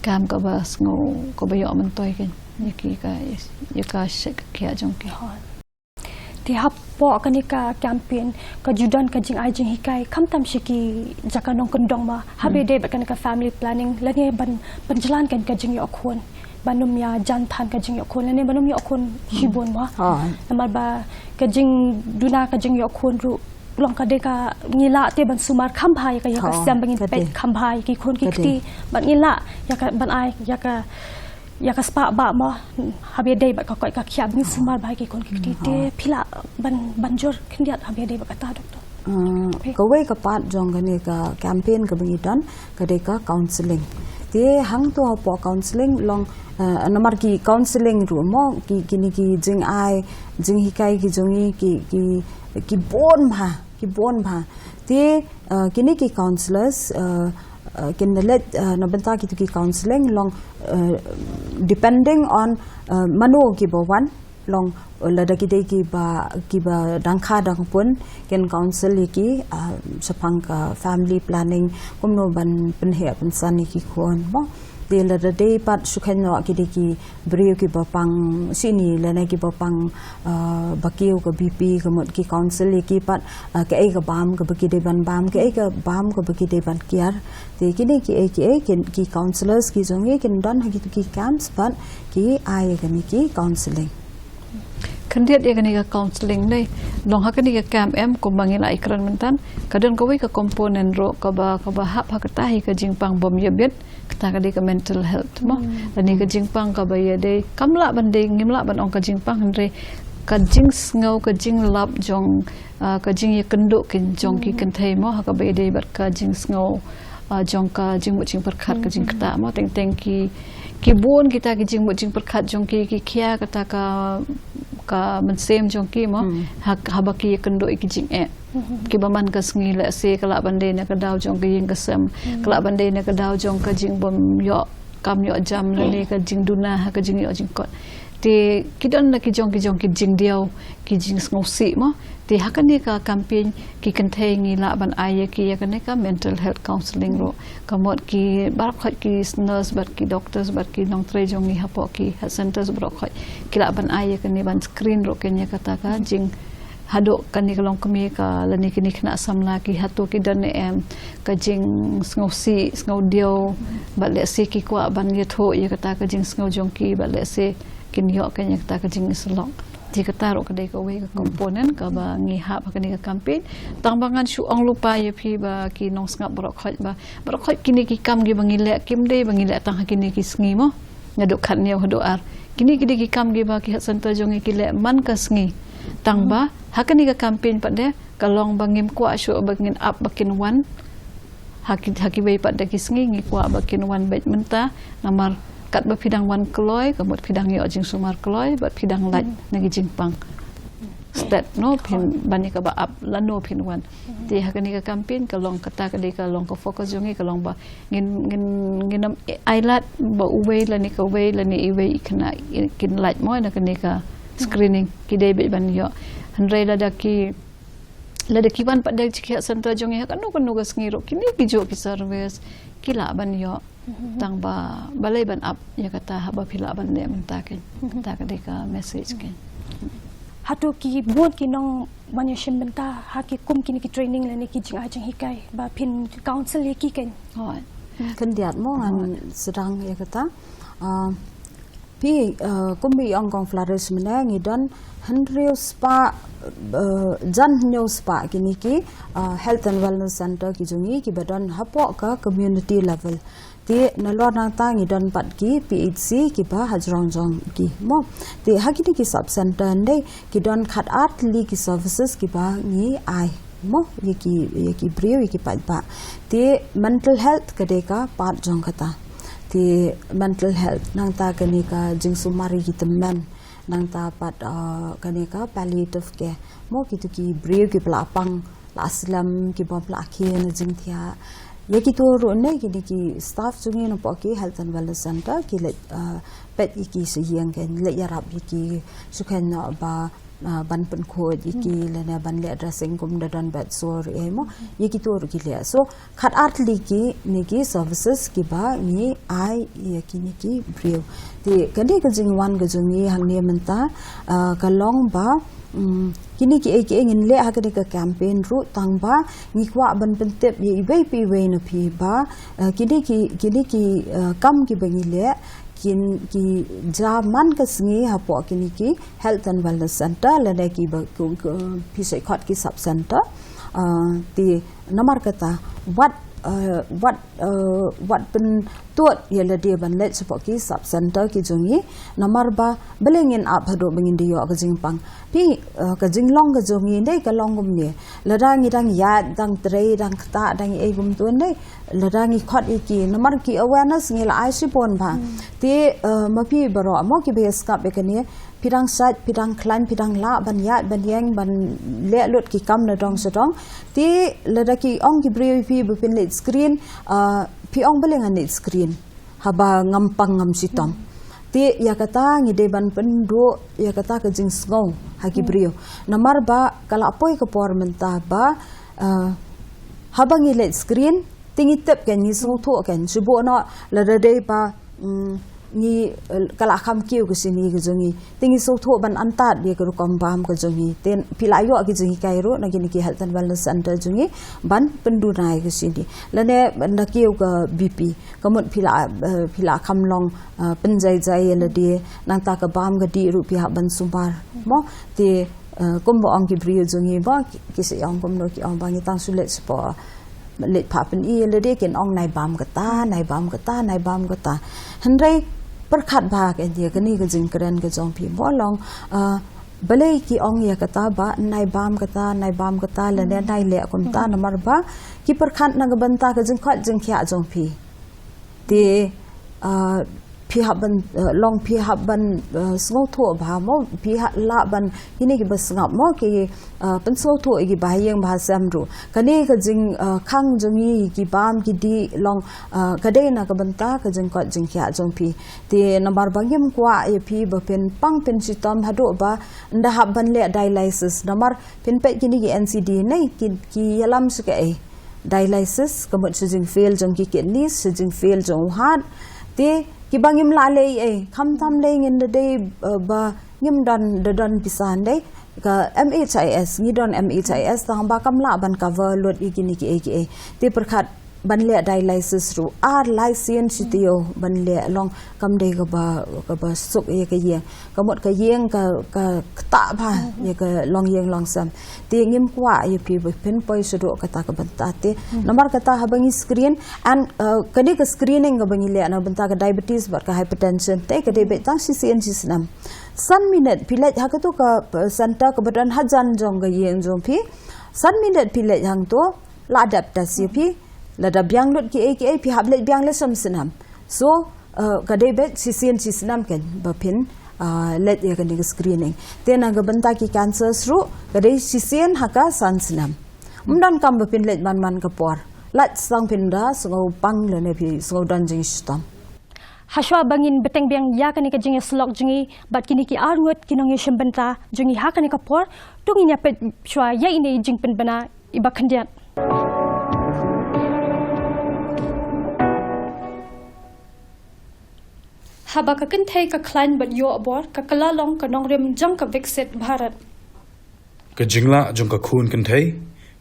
camp kaba sngew, kaba ïoh myntoi kein ïa ki ka, ïa ka shit ka khiah jong ki. Te hapoh kane ka campaign ka ju don ka jingai jinghikai khamtam sha ki jaka nongkyndong mo, haba ïadei bad kane ka family planning lane ban, ban jlan kane ka jingïoh khun, ban ym ïajan than ka jingïoh khun lane ban ym ïoh khun shibun mo. Namar ba ka jingduna ka jingïoh khun ruh long ka dei ka, ngi lah te ban sumar kham bha ïa ka, ïa ka sem, ba ngin peit kham bha ïa ki khun ki kti, bad ngi lah ïa ka ban ai ïa ka, ïa ka spah bah mo, haba ïadei bad ka koit ka khiah, ba ngin sumar bha ïa ki khun ki kti. Te phi lah ban, ban jur khyndiat haba ïadei bad kata, doctor? Ah, kawei ka part jong kane ka campaign kaba ngi don ka dei ka counseling. Te hangto hapoh counseling long, ah, namar ki counseling ruh mo, ki, kine ki jingai jinghikai ki jong ngi ki, ki, ki bun bha, ki bun bha. Te, ah, kine ki counselors, ah, ah, kin da leit, ah, na bynta kito ki counseling long, ah, depending on, ah, mano kiba wan, long, uh, lada ki dei kiba, kiba dang kha dang pun, kin counsel ïa ki, uh, shaphang ka family planning, kumno ban pynheh pynsan ïa ki khun mo. Te lada dei pat shu kheiñ noh ki dei ki briew kiba pang shini lane kiba pang, uh, ba kiew ka B P, ka mut ki counsel ïa ki pat, uh, kaei ka bam kaba ki dei ban bam, kaei ka bam kaba ki dei ban kiar. Te kine kiei kiei ki, ki counsellors ki jong ngi kin don ha kito ki camps bad ki ai ïa kine ki counselling. khyndiat ïa kane ka counselling ne. Long ha kane ka camp em kumba ngi la ïakren myntan, ka don kawei ka component ruh kaba, kaba hap ha kata hi ka jingpang bym ïabit, kata ka dei ka mental health mo. Lane ka jingpang kaba ïadei, kam lah ban dei, ngim lah ban ong ka jingpang hynrei ka jingsngew, ka jinglap jong, ah, ka jingïakynduh kin jong ki kynthei mo, ha kaba ïadei bad ka jingsngew, ah, jong ka jingmut jingpyrkhat, ka jingktah mo, teng teng ki, ki bun kita ki jingmut jingpyrkhat jong ki, ki khia kata ka, ka mynsiem jong ki mo, ha, haba ki ïakynduh ïa ki jingeh. Kiba man ka sngi lehse ka lah ban dei na ka daw jong ka ïing ka sem, ka lah ban dei na ka daw jong ka jingbym ïoh kam ïoh jam lane ka jingduna ha ka jingïoh jingkot. Te ki don la ki jong ki jong ki jingdiaw, ki jingsngewsih mo. Te ha kane ka campaign ki kynthei ngi lah ban ai ïa ki ïa kane ka mental health counselling ruh. Ka mut ki baroh khoit ki nurse bad ki doctors bad ki nongtrei jong ngi hapoh ki health centres baroh khoit ki lah ban ai ïa kane ban screen ruh kane kata ka jing haduh kane ka longkmie ka lane kine ki khynnah samla ki hato ki don ne em ka jingsngewsih, sngewdiaw, bad lehse ki kwah ban ïathuh ïa kata ka jingsngew jong ki, bad lehse kin ïoh kane kata ka jingïasyllok. Te kata ruh ka dei kawei ka component kaba ngi hap ha kane ka campaign. Tang ba ngan shu ong lypa ïa phi ba ki nongsngap baroh khoit ba, baroh khoit kine ki kam kiba ngi leh kim dei ba ngi leh tang ha kine ki sngi mo. Naduh khatñiew haduh ar. Kine ki dei ki kam kiba ki health centre jong ngi ki leh man ka sngi. Tang ba ha kane ka campaign pat de ka long ba ngim kwah shuh ba ngin ap ba kin wan. Ha ki, ha kiwei pat de ki sngi ngi kwah ba kin wan beit mynta, namar katba phi dang wan kloi, ka mut phi dang ïoh jingsumar kloi bad phi dang lait na ki jingpang. Stet no phin ban ïa kaba ap lano phin wan. Te ha kane ka campaign ka long kata ka dei ka long ka focus jong ngi ka long ba ngin, ngin, ngin ym ailad ba uwei lane kawei lane iwei i khynnah kin lait mo na kane ka screening, ki dei beit ban ïoh. Hynrei lada ki, lada ki wan pat de ki health centre jong ngi ha kano kano ka sngi ruh kine ki juh ki service ki lah ban ïoh. Tang ba balei ban ap ïa kata haba phi lah ban leh mynta kein. Kata ka dei ka message kein. Hato ki bun ki nongwan ïashim bynta ha ki kum kine ki training lane ki jingai jinghikai ba phin counsel ïa ki kein? Hooid. Khyndiat mo ngan sdang ïa kata. Ah, phi, ah, kum i ong kong Flaris mynne ngi don hynriew spah, ah, jan hynñiew spah kine ki, ah, health and wellness centre ki jong ngi kiba don hapoh ka community level. Te nalor nangta ngi don pat ki P H C kiba hajrong jong ki mo. Te ha kine ki sub centre ndei ki don khatar tylli ki services kiba ngi ai mo ïa ki, ïa ki briew ïa ki paidbah. Te mental health ka dei ka part jong kata. Te mental health nangta kane ka jingsumar ïa ki tymmen nangta pat, ah, kane ka palliative care mo kito ki briew kiba la pang la slem kiba la khie na jingthiah. Ïa kito ruh ne kine ki staff jong ngi napoh ki health and wellness centre ki leit, ah, peit ïa ki sha ïing kein leit ïarap ïa ki shu kein noh ba, ah, ban pynkhuid ïa ki lane ban leh dressing kum da don bed sore ei mo. Ïa kito ruh ki leh. So khatar tylli kine ki services kiba ngi ai ïa kine ki briew. Te kane ka jingwan ka jong ngi hangne mynta, ah, ka long ba, mm, kine kiei kiei ngin leh ha kane ka campaign ruh tang ba ngi kwah ban pyntip ïa iwei pa iwei na phi ba, ah, kine ki, kine ki, ah, kam kiba ngi leh kin, ki jia man ka sngi hapoh kine ki health and wellness centre lane kiba, ki, ki, phi sa khot ki sub centre. Ah, te namar kata wat, eh, wat, eh, wat pyntud ïa lade ban leit shapoh ki sub centre ki jong ngi namar ba balei ngin ap haduh ba ngin da ïoh ka jingpang. Phi, eh, ka jinglong ka jong ngi ndei ka long kumne. Lada ngi dang ïaid dang trei dang ktah dang ei kumto ndei lada ngi khot ïa ki namar ki awareness ngi la ai shibun ba. Te, eh, ma phi baroh mo kiba ïa sngap ïa kane phi dang sait, phi dang khlaiñ, phi dang lah ban ïaid ban ïeng ban leh lut ki kam na dong sha dong. Te lada ki ong ki briew ïa phi ba phin leit screen, ah, phi ong balei ngan leit screen haba ngam pang ngam shitom. Te ïa kata ngi dei ban pynduh ïa kata ka jingsngew ha ki briew. Namar ba ka la poi ka por mynta ba, ah, haba ngi leit screen te ngi tip kein ngi sngewthuh kein shu buh noh lada dei ba, mm, ngi, eh, ka la kham kiew ka sini ka jong ngi. Te ngi sngewthuh ban antad ïa ka rukom bam ka jong ngi. Te phi la ïoh ki jinghikai ruh na kine ki health and wellness center jong ngi ban pynduna ïa ka sini. Lane na kiew ka B P. Ka mut phi la, eh, phi la kham long, eh, pynjai jai ïa lade, nangta ka bam ka dih ruh phi hap ban sumar. Mo, te, eh, kumba ong ki briew jong ngi ba, ki, ki sa ong kumno ki ong ba ngi tang shu leit shapoh, leit phah pyni ïa lade kin ong nai bam kata, nai bam kata, nai bam kata. Hynrei pyrkhat bha ka ïa kane ka jingkren ka jong phi mo long, eh, balei ki ong ïa kata ba nai bam kata, nai bam kata, lane nai leh kumta, namar ba ki pyrkhat na ka bynta ka jingkoit jingkhiah jong phi. Te, ah, phi hap ban, ah, long phi hap ban, ah, sngewthuh bha mo, phi hap lah ban, kine kiba sngap mo, ki, ah, pynsngewthuh ïa kiba ha ïing ba ha sem ruh. Kane ka jing, ah, khang jong ngi, ki bam ki dih long, ah, ka dei na ka bynta ka jingkoit jingkhiah jong phi. Te namar ba ngim kwah ïa phi ba phin pang pynshitom haduh ba ynda hap ban leh dialysis. Namar phin peit kine ki N C D ne ki, ki ïalam sha kaei. Dialysis, ka mut sha jingfail jong ki kidneys, sha jingfail jong u heart. Te kiba ngim lah leh ei, khamtam lei ngin da dei, eh, ba ngim don, da don pisa hynrei ka M H I S, ngi don M H I S, tang ba kam lah ban cover lut ïa kine kiei kiei. Te pyrkhat ban leh dialysis ruh ar lai sien shi taïew ban leh long kam dei kaba, kaba suk ïa ka ïing. Ka mut ka ïing ka, ka ktah bha ïa ka longïing longsem. Te ngim kwah ïa phi ba phin poi shaduh kata ka bynta te. Namar kata haba ngi screen and, uh, kane ka screening kaba ngi leh na bynta ka diabetes bad ka hypertension te ka dei beit tang shisien shisnem. San minit phi leit ha katu ka, uh, center kaba don hajan jong ka ïing jong phi. San minit phi leit hangto la dep test ïa phi. Lada biang lut kiei kiei phi hap leit biang la shisnem. So, uh, ka dei beit shisien shisnem kan ba phin, uh, leit ïa kane ka screening. Te na ka bynta ki cancers ruh ka dei shisien ha ka san snem. Ym donkam ba phin leit man man ka por. Lait sdang phin da sngewpang lane phi sngewdon jingshitom. Hashwa ba ngin bteng biang ïa kane ka jingïasyllok jong ngi bad kine ki arngut ki nongïashim bynta jong ngi ha kane ka por, to ngin ïa peit shwa ïa ine i jingpynbna iba khyndiat. Haba ka kynthei ka khlaiñ bad ïoh bor, ka kylla long ka nongrim jong ka Viksit Bharat. Ka jinglah jong ka khun kynthei,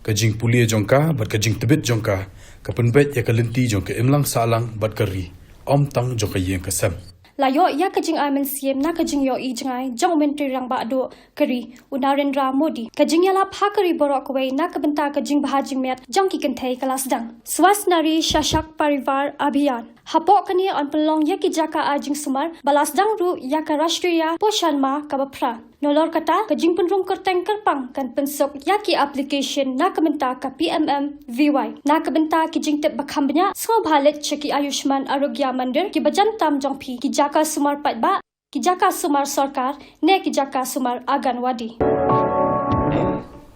ka jingpule jong ka bad ka jingtbit jong ka, ka pynbeit ïa ka lynti jong ka imlang sahlang bad ka ri, ym tang jong ka ïing ka sem. La ïoh ïa ka jingai mynsiem na ka jingïohi jngai jong u Myntri Rangbah Duh ka ri, u Narendra Modi. Ka jingïalap ha ka ri baroh kawei na ka bynta ka jingbha jingmiat jong ki kynthei ka la sdang. Swasth Nari Sashakt Parivar Abhiyan. Hapoh kane yn pynlong ïa ki jaka ai jingsumar, ba la sdang ruh ïa ka Rashtriya Poshan Maah kaba phra. Nalor kata, ka jingpynrung kyrteng kyrpang kan pynsuk ïa ki application na ka bynta ka P M M V Y. Na ka bynta ki jingtip ba kham bniah, sngewbha leit sha ki Ayushman Arogya Mandir, ki bajan tam jong phi, ki jaka sumar paidbah, ki jaka sumar sorkar, ne ki jaka sumar Anganwadi.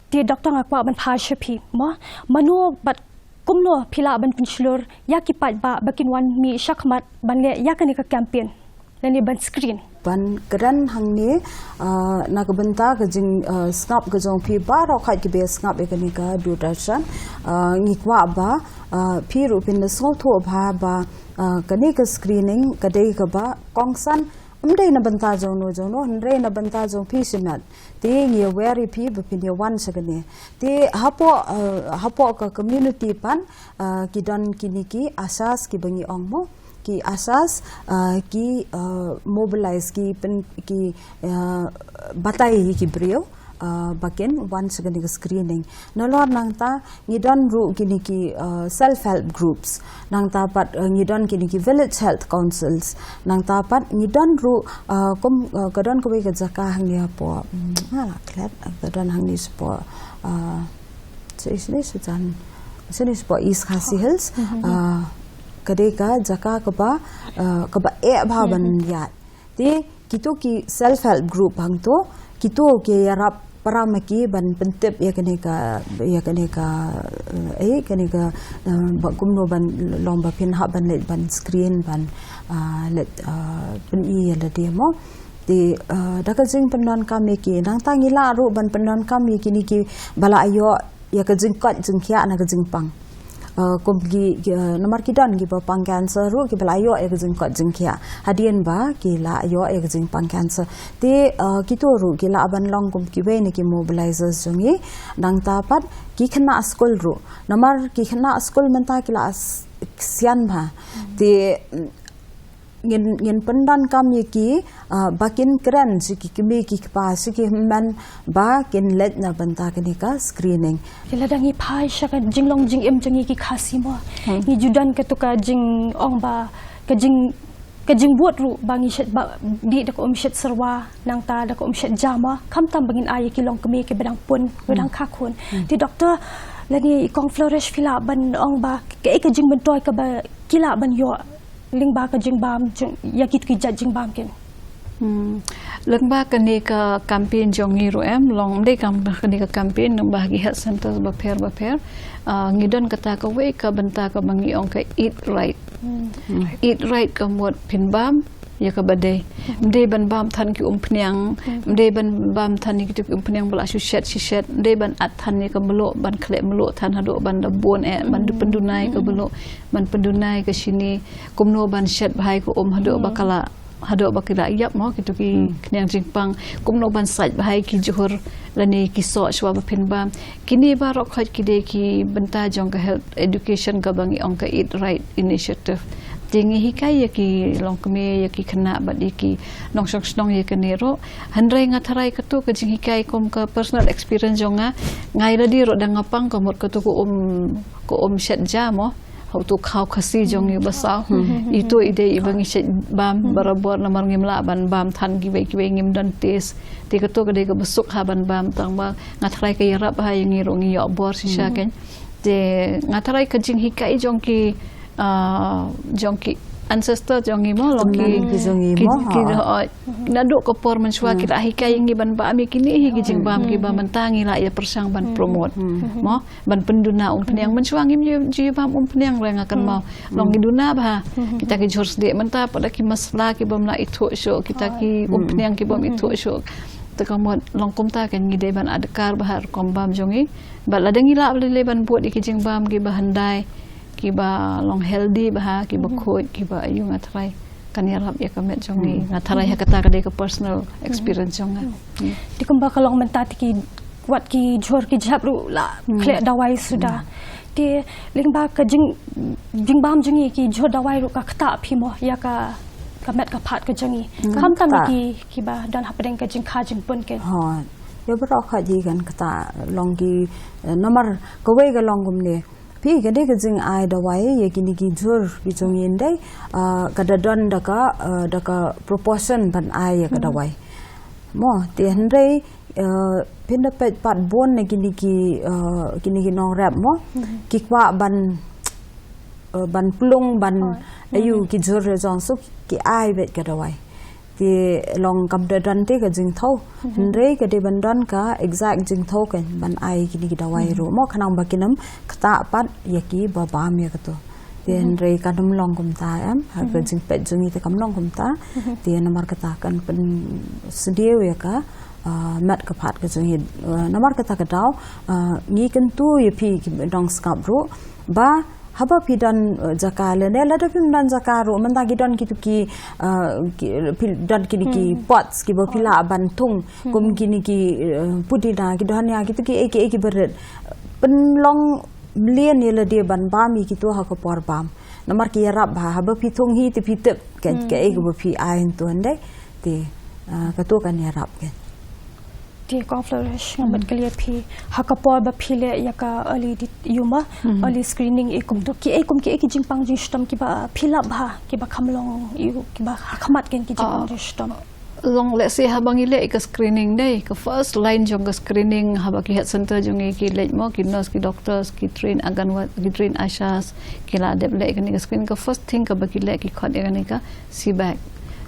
Te Doctor nga kwah ban phai sha phi, mo, mano bad kumno phi lah ban pynshlur ïa ki paidbah ba kin wan mih shakhmat ban leh ïa kane ka campaign lane ban screen. Ban kren hangne, ah, na ka bynta ka jing, ah, sngap ka jong phi baroh khait kiba sngap ïa kane ka Doordarshan, ah, ngi kwah ba, ah, phi ruh phin da sngewthuh bha ba, ah, kane ka screening ka dei kaba kongsan, ym dei na bynta jong no jong no, hynrei na bynta jong phi shimet. Te ngi aware ïa phi ba phin ïa wan sha kane. Te hapoh, ah, hapoh ka community pat, ah, ki don kine ki ASHAs kiba ngi ong mo. Ki ASHAs, ah, ki, ah, mobilize ki pyn, ki, ah, batai ïa ki briew, ah, ba kin wan sha kane ka screening. Nalor nangta ngi don ruh kine ki, ah, self help groups. Nangta pat, ah, ngi don kine ki village health councils. Nangta pat ngi don ruh, ah, kum, ah, ka don kawei ka jaka hangne hapoh. Hmm, nga la klet, ka don hangne shapoh, ah, Shisha, shisha, shisha shapoh East Khasi Hills, ah, ka dei ka jaka kaba, ah, kaba eh bha ban ïaid. Te kito ki self help group hangto, kito ki ïarap para ma ki ban pyntip ïa kane ka, ïa kane ka, eh, eh, kane ka, eh, ba kumno ban long ba phin hap ban leit ban screen ban, ah, leit, ah, pyni ïa lade mo. Te, ah, da ka jingpyndonkam ïa ki, nangta ngi lah ruh ban pyndonkam ïa kine kiba la ïoh ïa ka jingkoit jingkhiah na ka jingpang. Uh, kum ki, ki, uh, namar ki don kiba pang cancer ruh kiba la ïoh ïa ka jingkot jingkhiah hadien ba ki la ïoh ïa ka jingpang cancer. Te uh, kito ruh ki lah ban long kum kiwei na ki mobilizers jong ngi. Nangta pat ki khynnah skul ruh, namar ki khynnah skul mynta ki la s- sian bha. Te mm, ngin, ngin pyndonkam ïa ki uh, ba kin kren sha ki kmie ki kpa sha ki hynmen ba kin leit na bynta kane ka screening. Ki la dang ïa phai sha ka jinglong jingim jong ngi ki Khasi mo. Ngi ju don katu ka jingong ba ka jing ka jingbud ruh ba ngi shet ba dih da ka um shet serwa, nangta da ka um shet jama, khamtam ba ngin ai ïa ki longkmie kiba dang pun, kiba dang kha khun. Te doktor lane i Kong Flourish, phi lah ban ong ba kaei ka jingmyntoi kaba ki lah ban ïoh lyngba ka jingbam jong ïa kito ki jait jingbam kin. Hmm. Lyngba kane ka campaign jong ngi ruh em, long ym dei kam kane ka campaign, lyngba ki health centers bapher bapher. Ah, ngi don kata kawei ka bynta kaba ngi ong ka Eat Right. Eat Right ka mut phin bam ïa kaba dei. Ym dei ban bam than ki umphniang, ym dei ban bam than ïa kito ki umphniang ba la shu shet shishet, ym dei ban at than ïa ka mluh, ban khleh mluh than haduh ban da bun eh, ban da pynduna ïa ka mluh, ban pynduna ïa ka shini, kumno ban shet bha ïa ka um haduh ba ka la, haduh ba ki la ïap mo kito ki khniang jingpang, kumno ban sait bha ïa ki jhur lane ki soh shuwa ba phin bam. Kine baroh khoit ki dei ki bynta jong ka health education kaba ngi ong ka Eat Right Initiative. Te ngi hikai ïa ki longkmie, ïa ki khynnah bad ïa ki nongshong shnong ïa kane ruh. Hynrei nga tharai katu ka jinghikai kum ka personal experience jong nga, nga ïa lade ruh dang nga pang ka mut katu ka um, ka um shet ja mo. Ha utu khaw Khasi jong ngi ba saw. Itu i dei iba ngi shet bam barabor namar ngim lah ban bam than kiwei kiwei, ngim don taste. Te katu ka dei kaba suk ha ban bam, tang ba nga tharai ka ïarap ha ïa ngi ruh, ngi ïoh bor shisha kein. Te nga tharai ka jinghikai jong ki, ah, jong ki ancestor jong ngi mo, long ki, tymmen ki jong ngi ki, mo, ki, ha. Oh, naduh ka por mynshuwa ki la hikai ïa ngi ban bam ïa kine hi ki jingbam kiba mynta ngi la ïa pyrshang ban promote mo, ban pynduna umphniang. Mynshuwa ngim ju, ju bam umphniang re, nga kynmaw. Long ngi duna bha kita ki jhur sdieh, mynta pat da ki masala kibym lah ithuh shuh, kita ki umphniang kibym ithuh shuh. Te ka mut long kumta kein, ngi dei ban adkar bha ha rukom bam jong ngi. Bad lada ngi lah lei lei ban bud ïa ki jingbam kiba hyndai, kiba long healthy bha, kiba khuid, kiba aiu, nga tharai kan ïarap ïa ka met jong ngi. Nga tharai ha kata ka dei ka personal experience jong nga. Te kumba ka long mynta te ki, wat ki jhur ki jhep ruh la khleh dawai suda. Te lyngba ka jing, jingbam jong ngi, ki jhur dawai ruh ka ktah phi mo ïa ka, ka met ka phad ka jong ngi. Khamtam ïa ki, kiba don hapdeng ka jingkha jingpun kein. Hooid. Ïa baroh khoit kan ktah, long ki, eh, namar kawei ka long kumne. Phi, ka dei ka jingai dawai ïa kine ki jhur ki jong ngi, ym dei, ah, ka da don da ka, ah, da ka proportion ban ai ïa ka dawai mo. Te hynrei, ah, phin da peit pat bun na kine ki, ah, kine ki nongrep mo, ki kwah ban, ah, ban plung, ban aiu ki jhur jong, so ki ai beit ka dawai. Te long kam da don te ka jingthaw. Hynrei ka dei ban don ka exact jingthaw kein ban ai kine ki dawai ruh mo, khnang ba kin ym ktah pat ïa kiba bam ïa katu. Te hynrei kan ym long kumta em, ha ka jingpeit jong ngi te kam long kumta. Te namar kata kan pynsniew ïa ka, ah, met ka phad ka jong ngi. Ah, namar kata ka daw, ah, ngi kyntu ïa phi ki nongsngap ruh ba haba phi don, eh, jaka lane lada phim don jaka ruh, mynta ki don kitu ki, eh, ki, phi don kine ki pots kiba phi lah ban thung, kum kine ki, eh, pudina, ki dhania, kitu ki ei ki ei kiba rit. Pynlong mlien ïa lade ban bam ïa kitu ha ka por bam. Namar ki ïarap bha, haba phi thung hi te phi tip ka, kaei kaba phi ai hangtu, ym dei. Te, eh, katu kan ïarap kein. Te Kong Flourish, nga mut kylli ïa phi, ha ka por ba phi leh ïa ka early det-, ïa ma, early screening, eh, kumtu, kiei kum kiei ki jingpang jingshitom kiba phi lap bha, kiba kham long, ïa, kiba ha khmat kein ki jingpang jingshitom. Long, let's say, haba ngi leh ïa ka screening dei, ka first line jong ka screening, haba ki health center jong ngi ki leit mo, ki nurse, ki doctors, ki train anganwadi, ki train ashas, ki la dep leh kane ka screening, ka first thing kaba ki leh ki khot ïa kane ka C-BAC.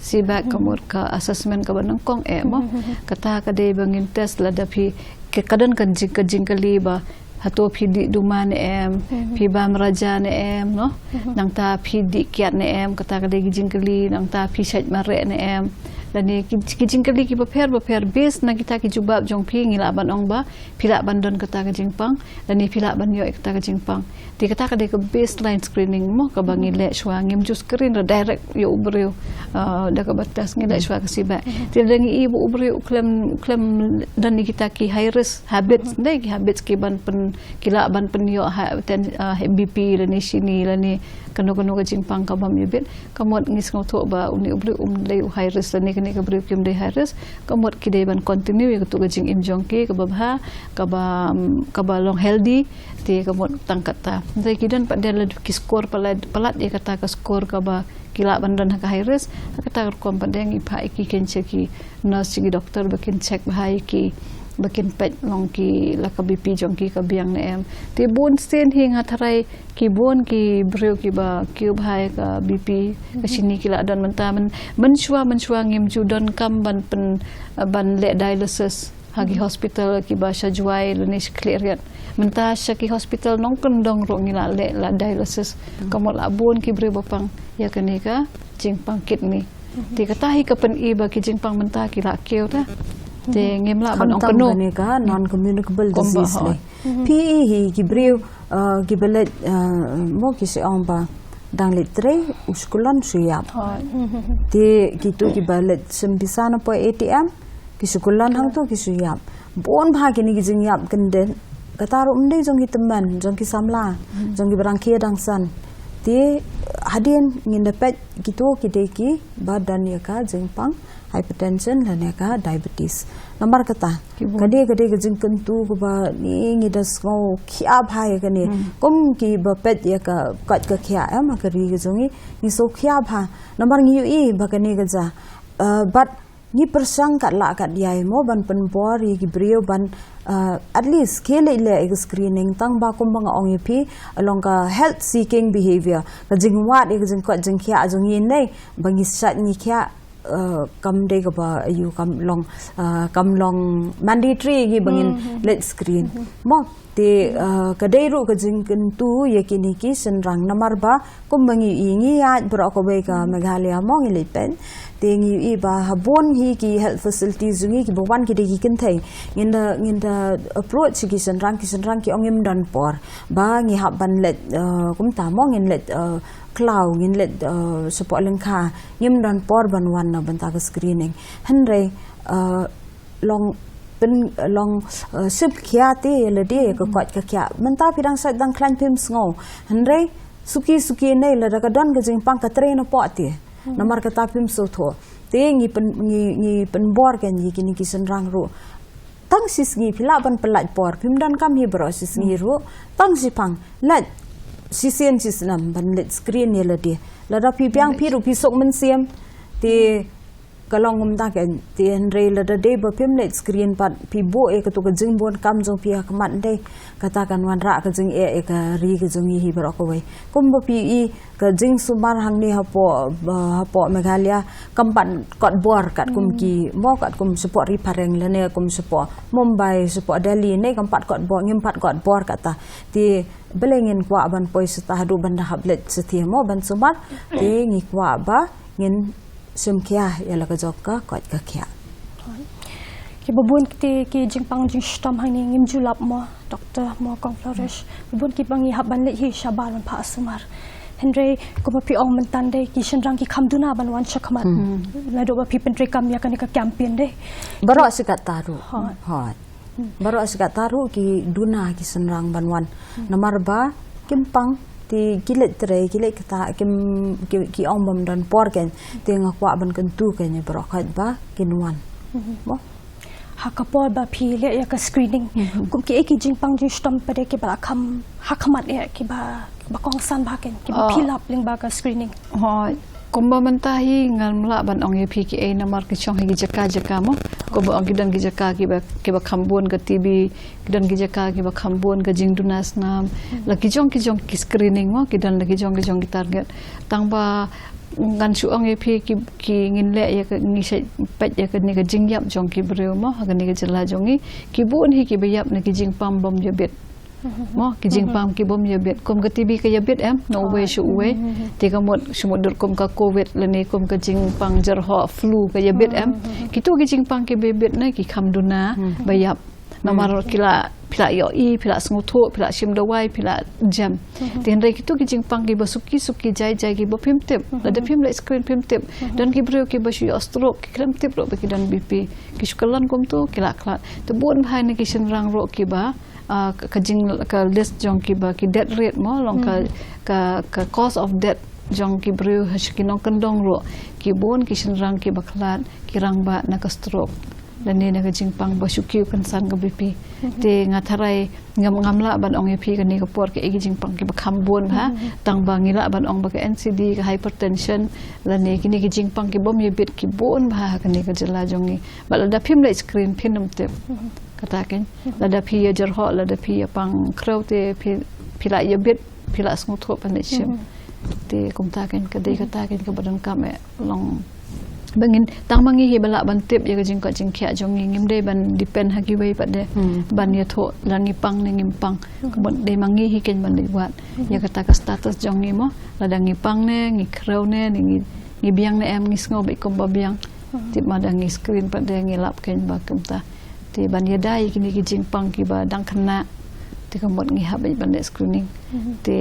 C-BAC ka mut ka assessment kaba nyngkong eh mo. Kata ka dei ba ngin test lada phi, ka, ka don ka jing, ka jingkylli ba hato phi dih duma ne em, phi bam raja ne em, no? Nangta phi dih kiad ne em, kata ka dei ka jingkylli, nangta phi shait mareh ne em. Lane ki, ki jingkylli kiba pher ba pher, based na kita ki jubab jong phi, ngi lah ban ong ba phi lah ban don kata ka jingpang, lane phi lah ban ïoh ïa kata ka jingpang. Te kata ka dei ka baseline screening mo, kaba ngi leh shuwa, ngim ju screen direct ïa u briew, ah, da kaba test, ngi leh shuwa ka C-BAC. Te lada ngi i ba u briew u khlem, u khlem don ïa kita ki high risk habits, dei ki habits ki ban pyn, ki lah ban pynïoh ha, ten, ah, B P lane shini lane kano kano ka jingpang ka bym ïa bit, ka mut ngi sngewthuh ba une u briew um dei u high risk lane kane ka briew kim dei high risk, ka mut ki dei ban continue ïa katu ka jingim jong ki kaba bha, kaba, kaba long healthy. Te ka mut tang kata. Te ki don pat de la ki score palat, palat ïa kata ka score kaba ki lah ban don ha ka high risk. Ha kata ka rukom pat de ngi phah ïa ki kin check ki nurse, ki doktor ba kin check bha ïa ki, ba kin peit long ki la ka B P jong ki ka biang ne em. Te bun sien hi nga tharai ki bun ki briew kiba kiew bha ïa ka B P, ka shini ki lah don mynta, myn, mynshuwa, mynshuwa ngim ju donkam ban pyn, ban leh dialysis ha ki hospital kiba sha Jowai lane sha Khliehriat. Mynta sha ki hospital nongkyndong ruh ngi lah leh la dialysis. Ka mut lah bun ki briew ba pang ïa kane ka jingpang kidney. Te kata hi ka pyni ba ki jingpang mynta ki lah kiew ta. Te ngim lah ban ong kano. Kane ka non communicable disease ne. Phi i hi ki briew, uh, kiba leit, uh, mo ki shu ong ba dang leit trei u skulon shu ïap. Te kitu kiba leit shim pisa na poi A T M, ki shu kulan hangto ki shu ïap. Bun bha kine ki jingïap kyndit. Kata ruh ym dei jong ki tymmen, jong ki samla, jong kiba dang khie dang san. Te hadien ngin da peit kito ki dei kiba don ïa ka jingpang hypertension lane ka diabetes. Namar kata ka dei, ka dei ka jingkyntu kaba ngi, ngi da sngewkhia bha ïa kane. Kum kiba peit ïa ka koit ka khiah em ha ka ri ka jong ngi, ngi sngewkhia bha. Namar ngi ïohi ba kane ka jia, uh, bad ngi pyrshang kat lah kat ïai mo ban pynbor ïa ki briew ban, uh, at least khie leit leh ïa ka screening, tang ba kumba nga ong ïa phi, along ka health seeking behavior, ka jingwad ïa ka jingkoit jingkhiah jong ngi ne, ba ngi shait ngi khiah, uh, kam dei kaba ïoh kam long, uh, kam long mandatory ïa ngi ba ngin leit screen. Mo, te, uh, ka dei ruh ka jingkyntu ïa kine ki shynrang namar ba kumba ngi ïohi, ngi ïaid baroh kawei ka Meghalaya mo, ngi leit peit. Te ngi ïohi ba ha bun hi ki health facilities jong ngi kiba wan ki dei ki kynthei. Ngin da, ngin da approach ki shynrang, ki shynrang ki ong ngim don por. Ba ngi hap ban leit, uh, kumta mo, ngin leit, uh, khlaw, ngin leit, uh, shapoh lyngkha, ngim don por ban wan na bynta ka screening. Hynrei, uh, long pyn, long, uh, sngewkhia te ïa lade ïa ka koit ka khiah. Mynta phi dang shait dang khlaiñ phim sngew. Hynrei suki suki ne lada ka don ka jingpang ka trei napoh te. Namar kata phim sngewthuh. Te ngi pyn, ngi, ngi pynbor kein ïa kine ki shynrang ruh. Tang shi sngi phi lah ban pynlait por, phim donkam hi baroh shi sngi ruh. Tang shi phang, lait shisien shisnem ban leit screen ïa lade. Lada phi biang phi ruh phi suk mynsiem. Te ka long kumta kein, te hynrei lada dei ba phim leit screen pat, phi buh ïa katu ka jingbun kam jong phi ha khmat, dei kata kan wanrah ka jingeh ïa ka ri ka jong ngi hi baroh kawei. Kumba phi i ka jingsumar hangne hapoh, ba, hapoh Meghalaya kam pat kot bor katkum ki mo, katkum shapoh Ri Phareng lane kum shapoh Mumbai, shapoh Delhi ne kam pat kot bor, ngim pat kot bor kata. Te balei ngin kwah ban poi shata haduh ban da hap leit shathie mo ban sumar. Te ngi kwah ba ngin sngewkhia ïa la ka jong ka koit ka khiah. Kiba bun kti ki jingpang jingshitom hangne ngim ju lap mo, Doctor mo, Kong Flourish. Bun kiba ngi hap ban leit hi shabar ban phah sumar. Hynrei kumba phi ong mynta dei ki shynrang ki kham duna ban wan shakhmat. Naduh ba phi pyntreikam ïa kane ka campaign dei. Baroh shi katta ruh. Hooid. Baroh shi katta ruh ki duna ki shynrang ban wan. Namar ba kim pang, te ki leit trei, ki leit kata, kim, ki, ki ong bym don por kein. Te nga kwah ban kyntu kein ïa baroh khoit ba kin wan. Mo? Ha ka por ba phi leh ïa ka screening, kum kiei ki jingpang jingshitom pat de kiba la kham ha khmat ïa kiba, ba kongsan bha kein, kiba phi lap lyngba ka screening? Hooid. Kumba mynta hi ngam lah ban ong ïa phi kiei namar ki shong ha ki jaka jaka mo. Kumba ong ki don ki jaka kiba, kiba kham bun ka T B, ki don ki jaka kiba kham bun ka jingduna snam. La ki jong ki jong ki screening mo, ki don la ki jong ki jong ki target. Tang ba ngan shu ong ïa phi ki, ki ngin leh ïa ka, ngi shait peit ïa kane ka jingïap jong ki briew mo ha kane ka jylla jong ngi. Ki bun hi kiba ïap na ki jingpang bym ïa bit. Mo, ki jingpang ki bym ïabit, kum ka T B ka ïabit em, na uwei sha uwei. Te ka mut, shu mut dur kum ka covid lane kum ka jingpang jyrhoh flu ka ïabit em. Kito ki jingpang kiba ïabit ne ki kham duna ba ïap. Namar ki la, phi la ïohi, phi la sngewthuh, phi la shim dawai, phi la jem. Te hynrei kito ki jingpang kiba suki suki jai jai kiba phim tip. Lada phim leit screen phim tip. Don ki briew kiba shu ïoh stroke, ki khlem tip ruh ba ki don B P. Ki shu kyllon kumto, ki la khlad. Te bun bha ne ki shynrang ruh kiba, ah, ka, ka jing, ka list jong kiba, ki death rate mo, long ka, ka, ka cause of death jong ki briew ha sha ki nongkyndong ruh, ki bun ki shynrang kiba khlad, ki rangbah na ka stroke. Lane na ka jingpang ba shu kiew kynsan ka B P. Te nga tharai ngam, ngam lah ban ong ïa phi kane ka por kaei ki jingpang kiba kham bun ha. Tang ba ngi lah ban ong ba ka N C D, ka hypertension, lane kine ki jingpang ki bym ïabit ki bun bha ha kane ka jylla jong ngi. Bad lada phim leit screen phin ym tip. Kata kein. Lada phi ïa jyrhoh, lada phi ïa pang khrew te phi, phi la ïabit, phi la sngewthuh ban leit shim. Te kumta kein, ka dei kata kein kaba donkam eh long. Ba ngin, tang ma ngi hi ba lah ban tip ïa ka jingkoit jingkhiah jong ngi, ngim dei ban depend ha kiwei pat de. Ban ïathuh la ngi pang ne ngim pang. Ka mut dei ma ngi hi kein ban leit wad ïa kata ka status jong ngi mo. Lada ngi pang ne, ngi khrew ne, ne ngi, ngi biang ne em, ngi sngew beit kumba biang. Tip ma da ngi screen pat de ngi lap kein ba kumta. Te ban ïada ïa kine ki jingpang kiba dang khynnah. Te ka mut ngi hap beit ban leit screening. Te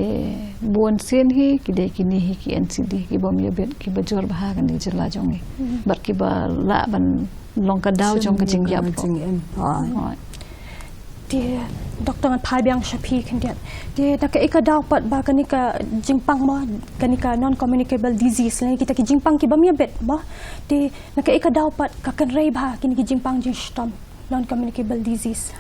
bun sien hi ki dei kine hi ki N C D kiba ym ïabit kiba jur bha ha kane ka jylla jong ngi. Bad kiba lah ban long ka daw jong ka jingïap. Jingim. Hooid. Te Doctor ngan phai biang sha phi khyndiat. Te na kaei ka daw pat ba kane ka jingpang mo, kane ka non-communicable disease, lane kita ki jingpang ki bym ïabit mo. Te na kaei ka daw pat ka kynrei bha kine ki jingpang jingshitom, non-communicable disease.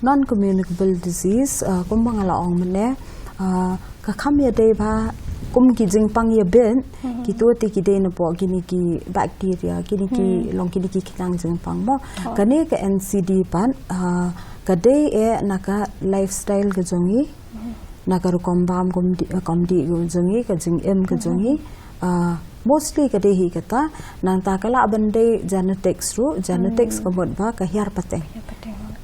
Non-communicable disease, ah, kumba nga la ong mynne, ah, ka kham ïadei bha kum ki jingpang ïabit, kito te ki dei napoh kine ki bacteria, kine ki long kine ki khnang jingpang mo. Kane ka N C D pat, ah, ka dei eh na ka lifestyle ka jong ngi, na ka rukom bam kumdih, kumdih ka jong ngi, ka jingim ka jong ngi. Ah, mostly ka dei hi kata, nangta ka lah ban dei genetics ruh, genetics ka mut ba ka hiar pateng.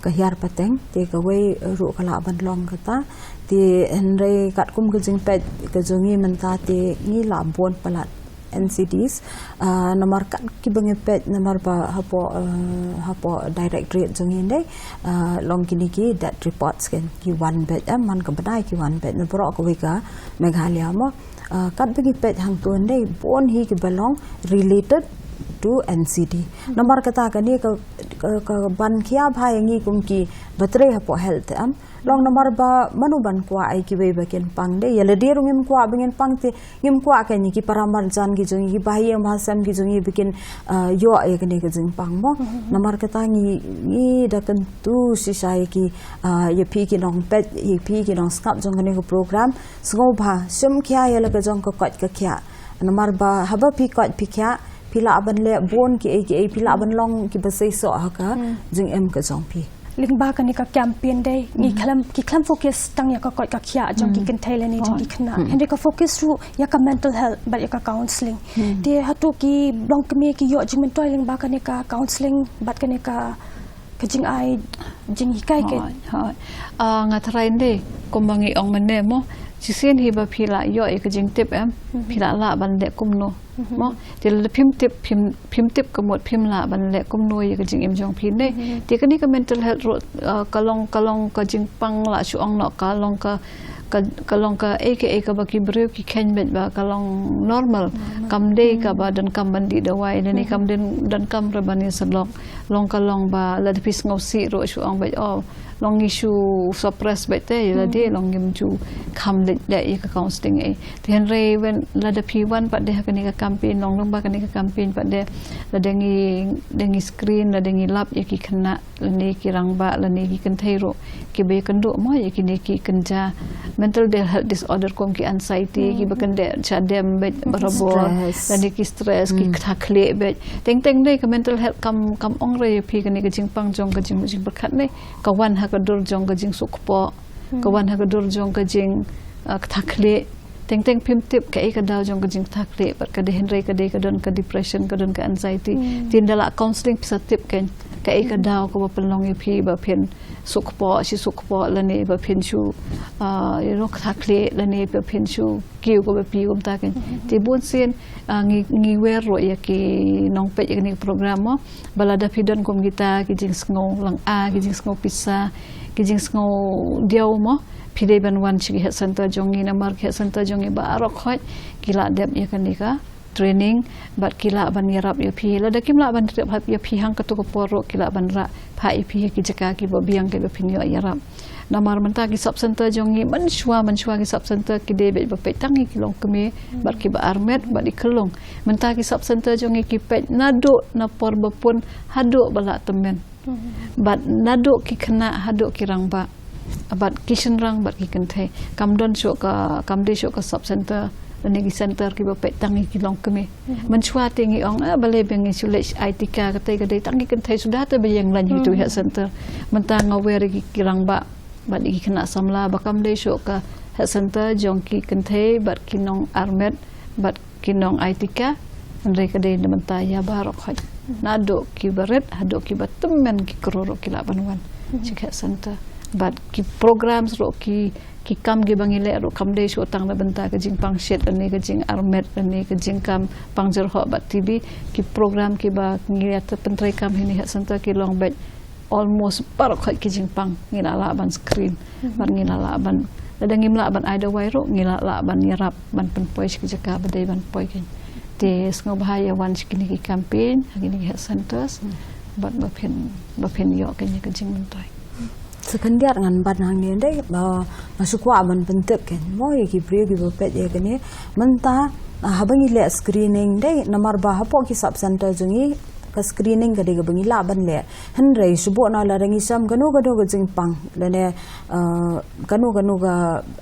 Ka hiar pateng, te kawei ruh ka lah ban long kata. Te hynrei katkum ka jingpeit ka jong ngi mynta te ngi la bun palat N C Ds. Ah, namar kat kiba ngi peit namar ba hapoh, ah, hapoh directorate jong ngi dei, ah, long kine ki death reports kein ki wan beit, eh, man ka bnai ki wan beit na baroh kawei ka Meghalaya mo. Ah, katba ngi peit hangto dei bun hi kiba long related to N C D. Namar kata kane ka, ka, ka ban khia bha ïa ngi kum kiba trei hapoh health em. Long namar ba mano ban kwah ïa kiwei ba kin pang dei. Ïa lade ruh ngim kwah ba ngin pang te, ngim kwah kein ïa ki paramarjan ki jong ngi, ki bahaïing bahasem ki jong ngi ba kin, ah, ïoh ïa kane ka jingpang mo. Namar kata ngi, ngi da kyntu shisha ïa ki, ah, ïa phi ki nongpeit, ïa phi ki nongsngap jong kane ka program. Sngewbha shim khia ïa la ka jong ka koit ka khiah. Namar ba haba phi koit phi khiah, phi lah ban leh bun kiei kiei, phi lah ban long kiba seisoh ha ka jingim ka jong phi. Lyngba kane ka campaign dei, ngi khlem, ki khlem focus tang ïa ka koit ka khiah jong ki kynthei lane jong ki khynnah. Hynrei ka focus ruh ïa ka mental health bad ïa ka counselling. Te hato ki longkmie ki ïoh jingmyntoi lyngba kane ka counselling bad kane ka ka jingai jinghikai kein. Hooid, hooid. Ah, nga tharai dei, kumba ngi ong mynne mo, shisien hi ba phi la ïoh ïa ka jingtip em, phi la lah ban leh kumno. Mo, te lada phim tip, phim, phim tip ka mut phim lah ban leh kumno ïa ka jingim jong phi ne. Te kane ka mental health ruh, ah, ka long, ka long ka jingpang la shu ong noh ka long ka ka, ka long kaei kaei kaba ki briew ki kheiñ beit ba ka long normal. Kam dei kaba donkam ban dih dawai, lane kam dei donkam ruh ban ïasyllok. Long ka long ba lada phi sngewsih ruh shu ong beit, oh, long ngi shu suppress beit te, ïa lade long ngim ju kham leit leh ïa ka counselling ei. Te hynrei wen lada phi wan pat de ha kane ka campaign, long lyngba kane ka campaign pat de, lada ngi, da ngi screen, lada ngi lap ïa ki khynnah lane ki rangbah lane ki kynthei ruh kiba ïakynduh mo ïa kine ki kynja mental health disorder kum ki anxiety, kiba kyndeh shadem beit barabor, lane ki stress, ki kthah khlieh beit. Teng teng dei ka mental health kam, kam ong re ïa phi kane ka jingpang jong ka jing, jingpyrkhat ne ka wan ha ka dur jong ka jingsuk kpoh, ka wan ha ka dur jong ka jing, ah, kthah khlieh. Teng teng phim tip kaei ka daw jong ka jingkthah khlieh bad ka dei hynrei ka dei ka don ka depression, ka don ka anxiety. Te ynda la counselling phi sa tip kein. Kaei ka daw kaba pynlong ïa phi ba phin suk kpoh, shi suk kpoh lane ba phin shu, ah, you know, kha khlieh lane ba phin shu kiew kaba phi kumta kein. Te bun sien, ah, ngi, ngi wer ruh ïa ki nongpeit ïa kane ka program mo. Ba lada phi don kum kita ki jingsngew lang a, ki jingsngew pisa, ki jingsngew diaw mo. Phi dei ban wan sha ki health center jong ngi namar ki health center jong ngi baroh khoit ki la dep ïa kane ka training, bad ki lah ban ïarap ïa phi. Lada kim lah ban ïarap ïa phi hang katto ka por ruh ki lah ban rah phah ïa phi ha ki jaka kiba biang kiba phin ïoh ïarap. Namar mynta ki sub center jong ngi mynshuwa, mynshuwa ki sub center ki dei beit ba peit tang ïa ki longkmie, bad kiba armet, bad i khyllung. Mynta ki sub center jong ngi ki peit naduh na por ba pun haduh ba la tymmen. Bad naduh ki khynnah haduh ki rangbah. Bad ki shynrang bad ki kynthei. Kam don shuh ka, kam dei shuh ka sub center lane ki center kiba peit tang ïa ki longkmie. Mynshuwa te ngi ong, ah, balei ba ngi shu leit ai tika, katei ka dei tang ki kynthei suda te ba ïeng lain ha kito ki health center. Mynta nga wer ïa ki, ki rangbah bad ïa ki khynnah samla ba kam dei shuh ka health center jong ki kynthei bad ki nongarmet bad ki nong ai tika. Hynrei ka dei na bynta ïa baroh khoit. Naduh kiba rit haduh kiba tymmen ki kro ruh ki lah ban wan sha ki health center. Bad ki programs ruh ki, ki kam kiba ngi leh ruh kam dei shuh tang na bynta ka jingpang shit lane ka jingarmet lane ka jingkam pang jyrhoh bad T B. Ki program kiba ngi ïa pyntrei kam ha kine ki health center ki long beit almost baroh khoit ki jingpang ngi la lah ban screen. Bad ngi la lah ban, lada ngim lah ban ai dawai ruh ngi la lah ban ïarap ban pynpoi sha ki jaka ba dei ban poi kein. Te sngewbha ïa wan sha kine ki campaign ha kine ki health centers bad ba phin, ba phin ïoh kane ka jingmyntoi. Sa khyndiat ngan bat hangne dei ba nga shu kwah ban pyntip kein mo ïa ki briew kiba peit ïa kane mynta, ah, haba ngi leh screening dei namar ba hapoh ki sub center jong ngi ka screening ka dei kaba ngi lah ban leh. Hynrei shu bun na lada ngi shem kano kano ka jingpang lane, eh, kano kano ka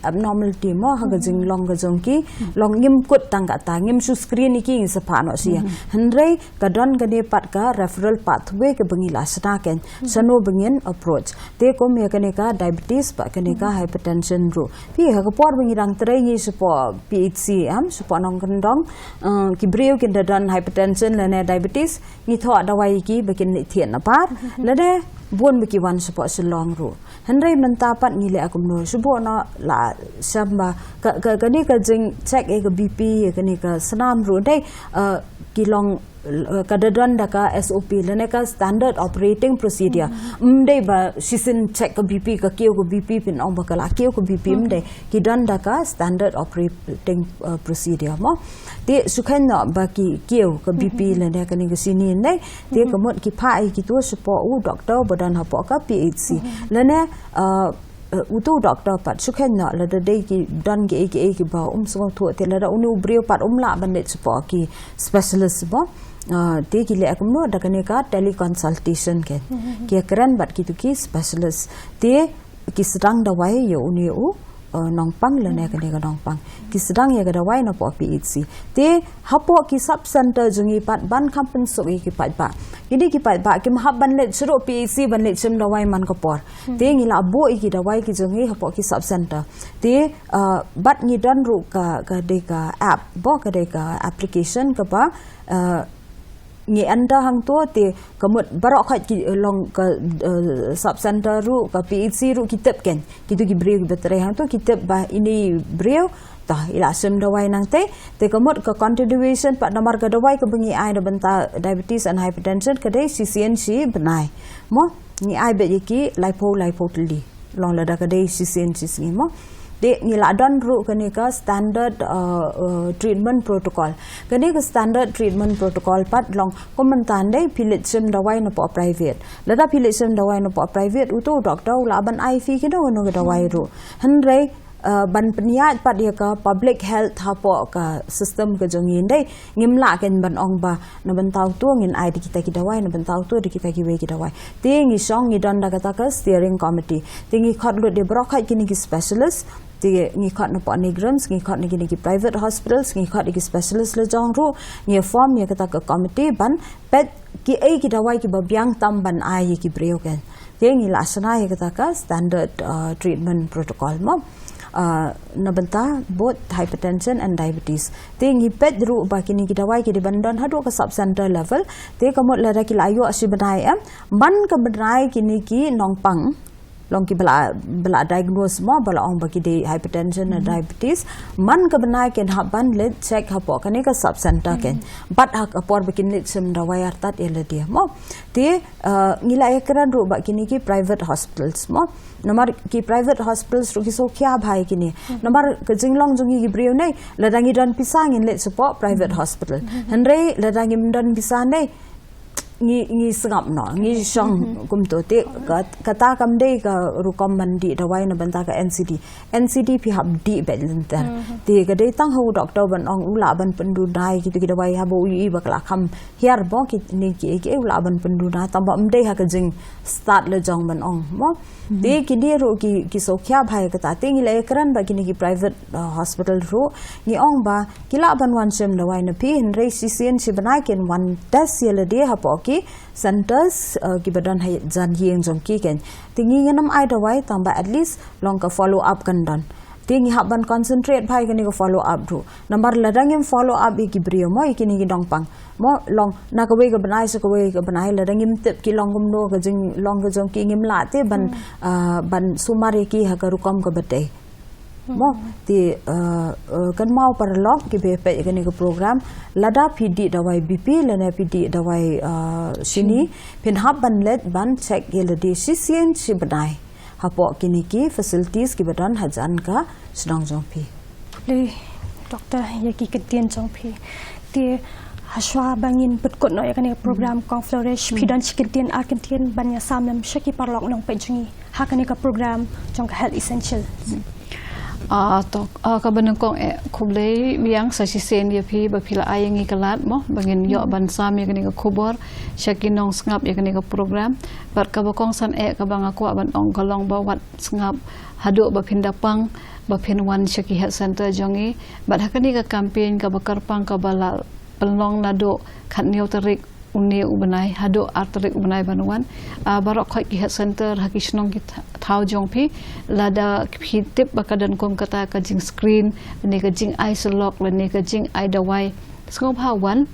abnormality mo ha ka jinglong ka jong ki, long ngim kut tang kata, ngim shu screen ïa ki, ngin sa phah noh sha ïing. Hynrei ka don kane pat ka referral pathway kaba ngi la shna kein. Shano ba ngin approach. Te kum ïa kane ka diabetes bad kane ka hypertension ruh. Phi ha ka por ba ngi dang trei ngi shapoh P H C em, shapoh Nongkyndong, eh, ki briew kin da don hypertension lane diabetes, ngi thoh dawai ïa ki ba kin leit thied na par. Lane bun ba ki wan shapoh Shillong ruh. Hynrei mynta pat ngi leh kumno, shu bun na la shem ba ka, ka, kane ka jingcheck ïa ka B P, ïa kane ka snam ruh dei, eh, ki long, eh, ka da don da ka S O P lane ka standard operating procedure. Ym dei ba shisien check ka B P, ka kiew ka B P phin ong ba ka la kiew ka B P, ym dei. Ki don da ka standard operating, eh, procedure mo. Te shu kheiñ noh ba ki kiew ka B P lane kane ka sini dei. Te ka mut ki phah ïa kito shapoh u doctor ba don hapoh ka P H C. Lane, eh, eh, uto u doctor pat shu kheiñ noh lada dei ki don kiei kiei kiba um sngewthuh, te lada une u briew pat um lah ban leit shapoh ki specialist mo. Eh, te ki leh kumno da kane ka teleconsultation kein. Ki ïakren bad kito ki specialist. Te ki sdang dawai ïa une u, eh, nongpang lane kane ka nongpang. Ki sdang ïa ka dawai napoh P H C. Te hapoh ki sub center jong ngi pat ban kham pynsuk ïa ki paidbah. Kine ki paidbah kim hap ban leit shuh ruh P H C ban leit shim dawai man ka por. Te ngi la buh ïa ki dawai ki jong ngi hapoh ki sub center. Te, eh, bad ngi don ruh ka, ka dei ka app, ba ka dei ka application kaba, eh, ngi enter hangto te ka mut baroh khoit ki, eh, long ka, eh, sub center ruh ka P H C ruh ki tip kein. Kito ki briew kiba trei hangto ki tip ba ine i briew, to i la shim dawai nangtei. Te ka mut ka continuation pat namar ka dawai kaba ngi ai na bynta diabetes and hypertension ka dei shisien shi bnai. Mo, ngi ai beit ïa ki laiphew, laiphew tylli. Long lada ka dei shisien shi sngi mo. Te ngi la don ruh kane ka standard, uh, uh, treatment protocol. Kane ka standard treatment protocol pat long kum mynta dei phi leit shim dawai napoh private. Lada phi leit shim dawai napoh private uto u doctor u lah ban ai phi kino kino ka dawai ruh. Hynrei, uh, ban pynïaid pat ïa ka public health hapoh ka system ka jong ngi dei. Ngim lah kein ban ong ba na bynta uto ngin ai da kita ki dawai, na bynta uto da kita kiwei ki dawai. Te ngi shong ngi don da kata ka steering committee. Te ngi khot lut ïa baroh khoit kine ki specialist. Te ngi khot napoh NEIGRIHMS, ngi khot na kine ki private hospitals, ngi khot ïa ki specialist la jong ruh, ngi form ïa kata ka committee ban peit kiei ki dawai kiba biang tam ban ai ïa ki briew kein. Te ngi la shna ïa kata ka standard, uh, treatment protocol mo. Ah, na bynta both hypertension and diabetes. Te ngi peit ruh ba kine ki dawai ki dei ban don haduh ka sub center level. Te ka mut lada ki la ïoh shi bnai em, man ka bnai kine ki nongpang, long ki ba la, ba la diagnose mo, ba la ong ba ki dei hypertension na diabetes, man ka bnai kin hap ban leit check hapoh kane ka sub center ken. Bad ha ka por ba kin leit shim dawai artat ïa lade mo. Te, ah, ngi la ïakren ruh ba kine ki private hospitals mo. Namar ki private hospitals ruh ki sngewkhia bha ïa kine. Namar ka jinglong jong ngi ki briew ne, lada ngi don pisa ngin leit shapoh private hospital. Hynrei lada ngim don pisa ne, ngi, ngi sngap noh, ngi shong kumto. Te ka, kata kam dei ka rukom ban dih dawai na bynta ka N C D. N C D phi hap dih beit lynter. Te ka dei tang ha u doktor ban ong u lah ban pynduna ïa kito ki dawai haba u ïohi ba ka la kham hiar mo, kine kiei kiei u lah ban pynduna, tang ba ym dei ha ka jingstad la jong ban ong mo. Te kine ruh ki, ki sngewkhia bha ïa kata. Te ngi la ïakren bad kine ki private, ah, hospital ruh, ngi ong ba ki lah ban wan shim dawai na phi, hynrei shisien shi bnai kin wan test ïa lade hapoh ki centers, ah, ki ba don ha jan ïing jong ki ken. Te ngi ngin ym ai dawai tang ba at least long ka follow up kan don. Te ngi hap ban concentrate bha ïa kane ka follow up ruh. Namar lada ngim follow up ïa ki briew mo, ïa kine ki nongpang mo, long na kawei ka bnai sha kawei ka bnai, lada ngim tip ki long kumno ka jinglong ka jong ki, ngim lah te ban, ah, ban sumar ïa ki ha ka rukom kaba dei. Mo, te, ah, ah, kynmaw paralok kiba peit ïa kane ka program, lada phi dih dawai B P lane phi dih dawai, ah, shini, phin hap ban leit ban check ïa lade shisien shi bnai hapoh kine ki facilities kiba don hajan ka shnong jong phi. Khublei, Doctor, ïa ki kyntien jong phi. Te hashwa ba ngin pynkut noh ïa kane ka program Kong Flourish, phi don shi kyntien ar kyntien ban ïasam lem sha ki paralok nongpeit jong ngi ha kane ka program jong ka Health Essential. Ah, to, ah, kaba nyngkong eh, khublei biang sa shisien ïa phi ba phi la ai ïa ngi ka lad mo, ba ngin ïoh ban sam ïa kane ka khubor sha ki nongsngap ïa kane ka program. Bad kaba kongsan eh kaba nga kwah ban ong ka long ba wat sngap haduh ba phin da pang ba phin wan sha ki health center jong ngi. Bad ha kane ka campaign kaba kyrpang kaba la pynlong naduh khatnïew tarik une u bnai haduh ar tarik u bnai ban wan. Ah, baroh khoit ki health center ha ki shnong ki tha-, thaw jong phi, lada phi tip ba ka don kum kata ka jingscreen, lane ka jingai syllok, lane ka jingai dawai, sngewbha wan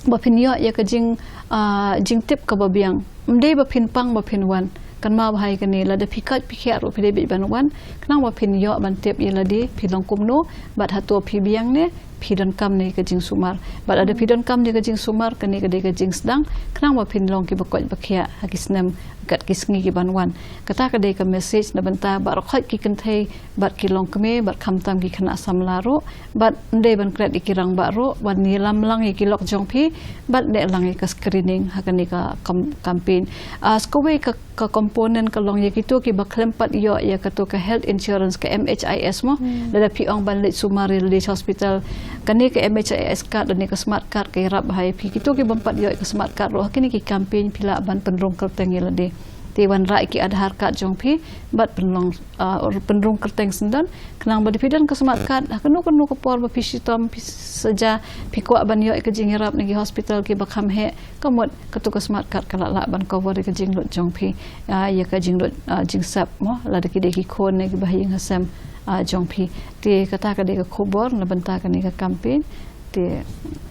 ba phin ïoh ïa ka jing, ah, jingtip kaba biang. Ym dei ba phin pang ba phin wan. Kynmaw bha ïa kane, lada phi koit phi khiah ruh phi dei beit ban wan, khnang ba phin ïoh ban tip ïa lade phi long kumno, bad hato phi biang ne phi donkam ne ka jingsumar. Bad lada phi donkam ne ka jingsumar, kane ka dei ka jingsdang, khnang ba phin long kiba koit ba khiah ha ki snem bad ki sngi ki ban wan. Kata ka dei ka message na bynta baroh khoit ki kynthei bad ki longkmie bad khamtam ki khynnah samla ruh, bad ym dei ban klet ïa ki rangbah ruh, ban ïalam lang ïa ki lok jong phi, bad leh lang ïa ka screening ha kane ka kam-, campaign. Ah, sa kawei ka, ka component ka long ïa kito kiba khlem pat ïoh ïa kato ka health insurance, ka M H I S mo, lada phi ong ban leit sumar ïa lade sha hospital, kane ka M H I S card lane ka smart card ka ïarap bha ïa phi. Kito ki bym pat ïoh ïa ka smart card ruh ha kine ki campaign phi lah ban pynrung kyrteng ïa lade. Te wanrah ïa ki Aadhaar card jong phi bad pynlong, ah, pynrung kyrteng syndon, khnang ba lada phi don ka smart card, ha kano kano ka por ba phi shitom, phi saja, phi kwah ban ïoh ïa ka jingïarap na ki hospital kiba kham heh, ka mut kato ka smart card ka lah lah ban cover ïa ka jinglut jong phi, ah, ïa ka jinglut, ah, jingsep mo, lada ki dei ki khun ne kiba ha ïing ha sem, ah, jong phi. Te kata ka dei ka khubor na bynta kane ka campaign. Te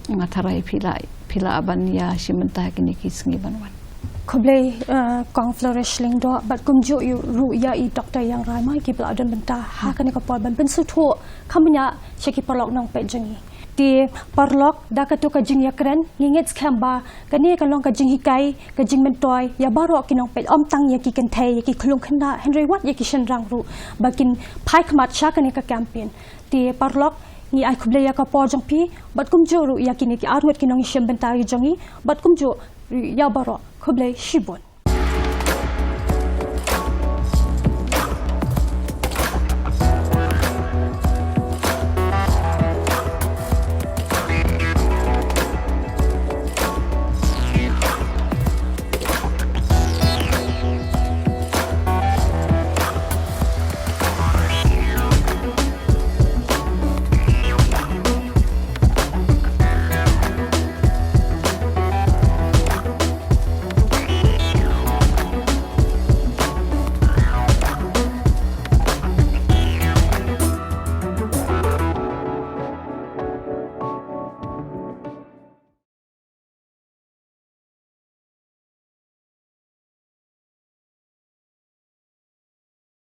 nga tharai phi lah, phi lah ban ïashim bynta ha kine ki sngi ban wan. Khublei, eh, Kong Flourish Lyngdoh, bad kumjuh ïa, ruh ïa i Doktor Ïangrai Mai kiba la don bynta ha kane ka por ban pynsngewthuh kham bniah sha ki paralok nongpeit jong ngi. Te paralok, da kato ka jingïakren, ngi ngeit skhem ba kane ka long ka jinghikai, ka jingmyntoi ïa baroh ki nongpeit, ym tang ïa ki kynthei, ïa ki khyllung khynnah, hynrei wat ïa ki shynrang ruh ba kin phai khmat sha kane ka campaign. Te paralok, ngi ai khublei ïa ka por jong phi, bad kumjuh ruh ïa kine ki arngut ki nongïashim bynta jong ngi, bad kumjuh ruh ïa baroh, khublei shibun.